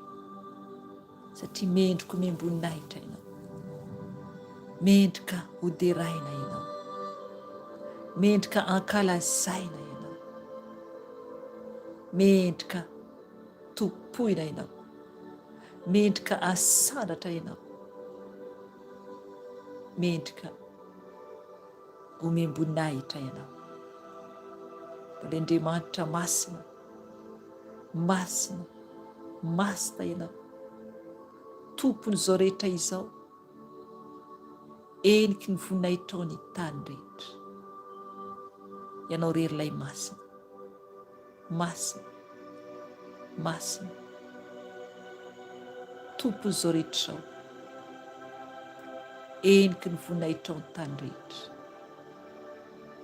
Satria mendrika omem-boninahitra Ianao. Mendrika hoderaina Ianao. Mendrika ankalazaina Ianao. Mendrika tompoina Ianao. Mendrika asandratra Ianao. Mendrika omem-boninahitra Ianao. Mbola Andriamanitra masina, masina, masina Ianao. Tompon'izao rehetra izao. Heniky ny voninahitrao ny tany rehetra. Ianao irery ilay masina. Masina, masina, Tompon'izao rehetra izao, heniky ny voninahitrao ny tany rehetra.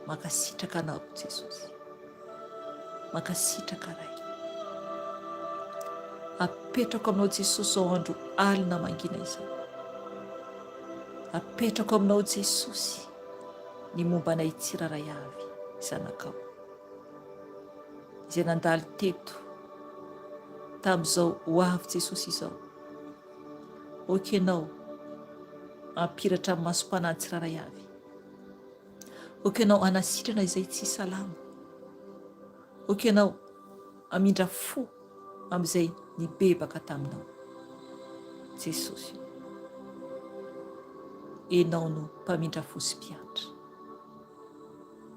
Mankasitraka Anao Jesosy. Mankasitraka Ray. Apetrako aminao Jesosy izao andro alina mangina izao. Apetrako aminao Jesosy ny momba anay tsirairay avy zanakao. Izay nandalo teto tamin'izao ho avy Jesosy izao. Ok ianao hampiratra amin'ny masom-panahy tsirairay avy. Ok ianao hanasitrana izay tsy salama. Ok ianao hamindra fo amin'izay nibebaka taminao. Jesosy o. Ianao no mpamindra fo sy mpiantra.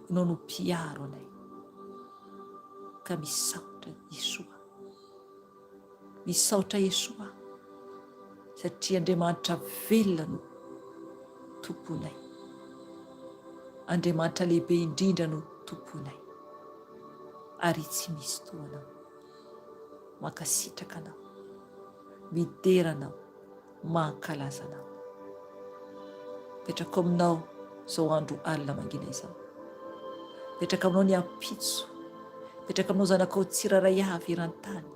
Ianao no mpiaro anay. Ka misaotra Yeshua. Misaotra Yeshua satria Andriamanitra velona no Tomponay. Andriamanitra lehibe indrindra no Tomponay. Ary tsy misy toa Anao. Mankasitraka Anao. Midera Anao. Mankalaza Anao. Mipetraka aminao izao andro alina mangina izao. Mipetraka aminao ny ampitso. Mipetraka aminao zanakao tsirairay avy eran-tany.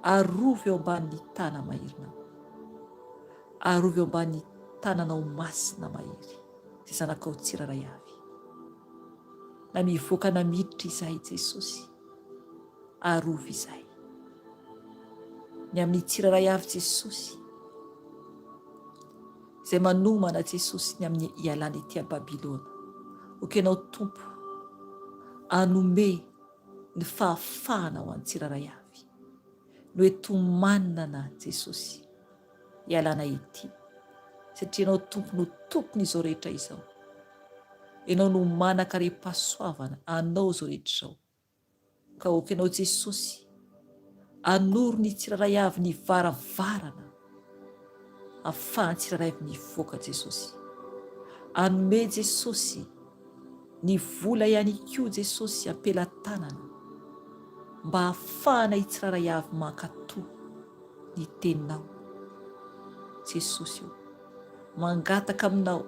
Arovy eo ambanin'ny tana maherinao. Arovy eo ambanin'ny tananao masina mahery izay zanakao tsirairay avy. Na mivoaka na miditra izahay Jesosy. Arovy izahay. Ny amin'ny tsirairay avy Jesosy. Izay manomana Jesosy ny amin'ny hialana ety a Babylona. Ok Ianao Tompo hanome ny fahafahana ho an'ny tsirairay avy. No etomanana Jesosy hialana ety. Satria Ianao Tompo no Tompon'izao rehetra izao. Ianao no manan-karem-pahasoavana anao izao rehetra izao. Ka ok ianao Jesosy anoro ny tsirairay avy ny varavarana afahan tsirairay avy mivoaka Jesosy anome Jesosy ny vola ihany koa Jesosy ampelatanana mba ahafahana i tsirairay avy mankato ny teninao Jesosy o mangataka aminao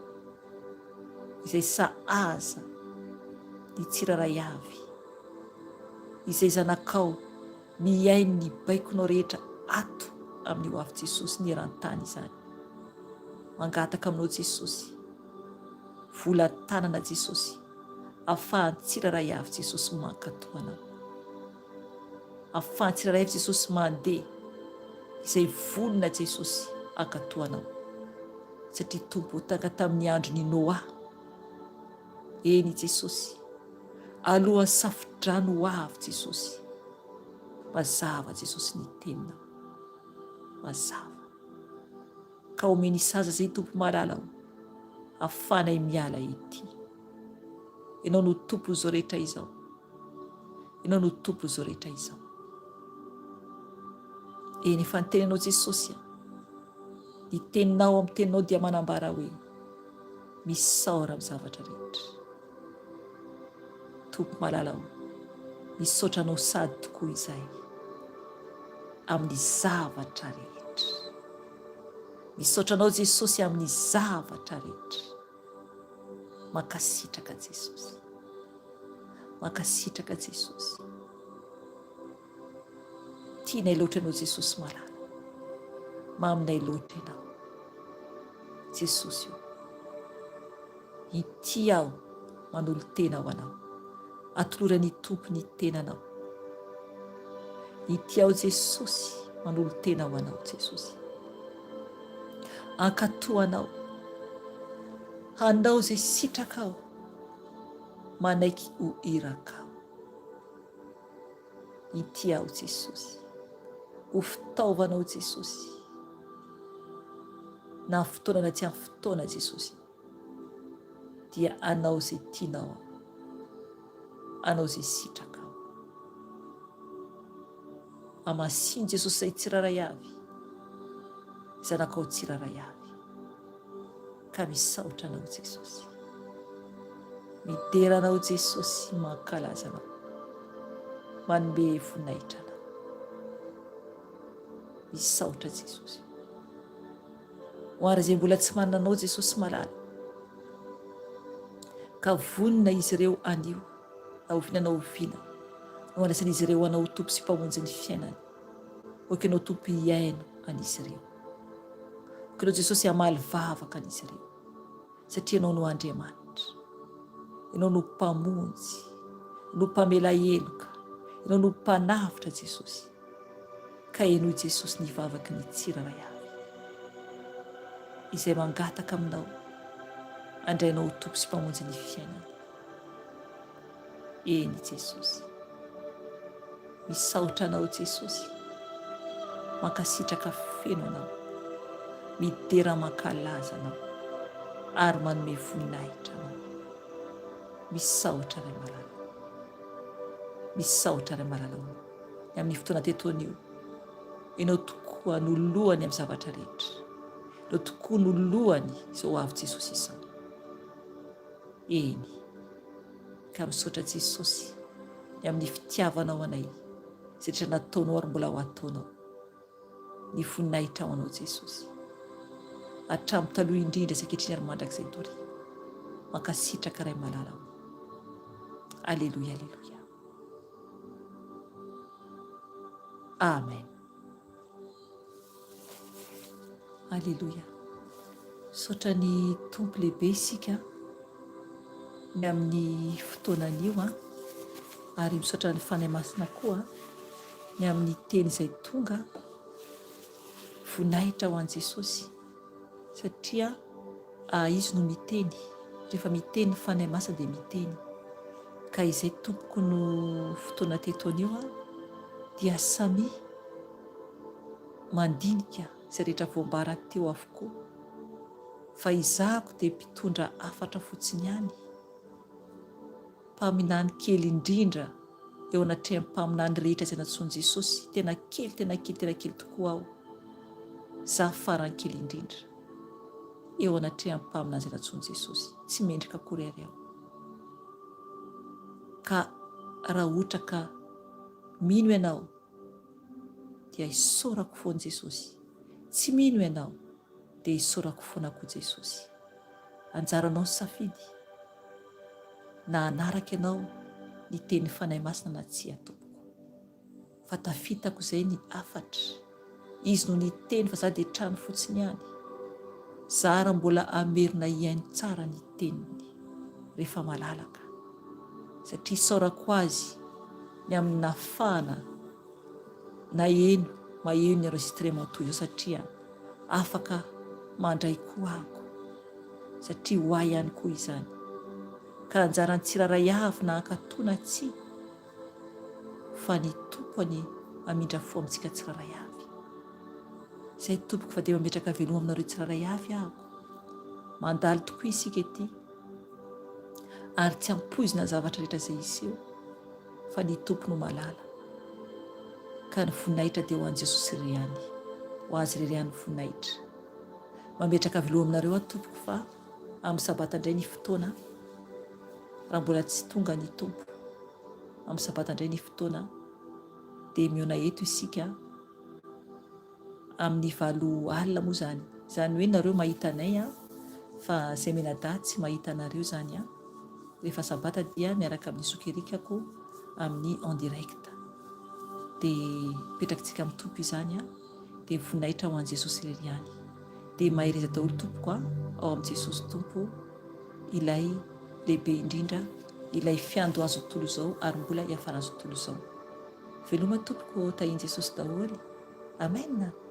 izay sahaza ny tsirairay avy, izay zanakao mihaino ny baikonao rehetra ato amin'ny ho avy Jesosy ny eran-tany izany. Mangataka aminao Jesosy, vola tanana Jesosy, afahan'ny tsirairay avy Jesosy mankatò anao. Afahan'ny tsirairay avy Jesosy mandeha izay vonona Jesosy hankatò anao. Satria Tompo tahaka tamin'ny andron'i Noa. Eny Jesosy. Alohan'ny safo-drano ho avy Jesosy. Mazava Jesosy ny teninao. Mazava. Ka omeny saza izay Tompo malala o. Afahanay miala ety. Ianao no Tompon'izao rehetra izao. Ianao no Tompon'izao rehetra izao. Eny efa niteny anao Jesosy a. Ny teninao amin'ny teninao dia manambara hoe misaora amin'ny zavatra rehetra. Tompo malala o, misaotra anao sady tokoa izahay amin'ny zavatra rehetra. Misaotra anao Jesosy amin'ny zavatra rehetra. Mankasitraka Jesosy. Mankasitraka Jesosy. Tianay loatra ianao Jesosy malala. Maminay loatra ianao. Jesosy o. Ity aho manolo-tena ho anao. Atoloran'ny Tompo ny tenanao. Ity aho Jesosy manolo-tena ho anao Jesosy. Ankatoa anao. Hanao izay sitrakao. Manaiky ho irakao. Ity aho Jesosy. Ho fitaovanao Jesosy. Na amin'ny fotoana na tsy amin'ny fotoana Jesosy. Dia anao izay tianao aho. Anao izay sitrakao. Amasino Jesosy izay tsirairay avy. Zanakao tsirairay avy. Ka misaotra anao Jesosy. Midera anao Jesosy, mankalaza anao. Manome voninahitra anao. Misaotra Jesosy. Ho ary izay mbola tsy manana anao Jesosy malala. Ka vonona izy ireo anio na oviana na oviana no handraisan'izy ireo anao ho Tompo sy Mpamonjy ny fiainany. Aoka ianao Tompo hihaino an'izy ireo. Aoka ianao Jesosy hamaly vavaka an'izy ireo. Satria ianao no Andriamanitra. Ianao no Mpamonjy, no Mpamela heloka, ianao no Mpanavotra Jesosy. Ka henoy Jesosy ny vavaky ny tsirairay avy. Izay mangataka aminao, andrainao ho Tompo sy Mpamonjy ny fiainany. Eny Jesosy. Misaotra Anao Jesosy. Mankasitraka feno Anao. Midera mankalaza Anao. Ary manome voninahitra Anao. Misaotra Ray malala. Misaotra Ray malala o. Ny amin'ny fotoana teto anio. Ianao tokoa no lohany amin'ny zavatra rehetra. Ianao tokoa no lohany izao ho avy Jesosy izao. Eny. Ka misaotra Jesosy ny amin'ny fitiavanao anay izay rehetra nataonao ary mbola ho ataonao. Ny voninahitra ho anao Jesosy. Hatramin'ny taloha indrindra sy ankehitriny ary mandrakizay doria. Mankasitraka Ray malala o. Aleloia aleloia. Amen. Aleloia. Misaotra ny Tompo lehibe isika ny amin'ny fotoana anio an, ary misaotra ny Fanahy Masina koa ny amin'ny teny izay tonga. Voninahitra ho an'i Jesosy satria Izy no miteny. Rehefa miteny ny Fanahy Masina dia miteny. Ka izay tompoko no fotoana teto anio an, dia samia mandinika izay rehetra voambara teo avokoa fa izahako dia mpitondra hafatra fotsiny ihany, mpaminany kely indrindra eo anatrehan'ny mpaminany rehetra izay nantsoin'i Jesosy, tena kely, tena kely, tena kely tokoa aho, izaho farany kely indrindra eo anatrehan'ny mpaminany izay nantsoin'i Jesosy, tsy mendrika akory ary aho. Ka raha ohatra ka mino ianao, dia isaorako foana Jesosy. Tsy mino ianao dia isaorako foana koa Jesosy. Anjaranao ny safidy na hanaraka ianao ny tenin'ny Fanahy Masina na tsia tompoko. Fa tafitako izay ny hafatra. Izy no niteny fa za dia trano fotsiny ihany. Zara mbola hamerina hihaino tsara ny teniny rehefa malalaka. Satria isaorako azy ny amin'ny nahafahana naheno maheno ny enregistrement toy izao satria afaka mandray koa ako satria ho ahy ihany koa izany. Ka anjaran'ny tsirairay avy na hankatò na tsia, fa ny Tompo anie hamindra fo amintsika tsirairay avy. Izay tompoko fa dia mametraka veloma aminareo tsirairay avy aho. Mandalo tokoa isika ety ary tsy ampoizina ny zavatra rehetra izay hiseho fa ny Tompo no malala. Ka ny voninahitra dia ho an'i Jesosy irery ihany. Ho Azy irery ihany ny voninahitra. Mametraka veloma aminareo aho tompoko fa amin'ny sabata indray ny fotoana raha mbola tsy tonga ny Tompo. Amin'ny sabata indray ny fotoana dia mihaona eto isika amin'ny valo alina moa izany. Izany hoe nareo mahita anay an, fa zay mianadahy tsy mahita anareo izany an. Rehefa sabata dia miaraka amin'ny zoky Eric-ko amin'ny en direct. Dia petrakitsika amin'ny Tompo izany an. Dia voninahitra ho an'i Jesosy irery ihany. Dia mahereza daholo tompoko an, ao amin'i Jesosy Tompo ilay lehibe indrindra, ilay fiandohan'izao tontolo izao ary mbola hiafaran'izao tontolo izao. Veloma tompoko ô tahin Jesosy daholo. Amen.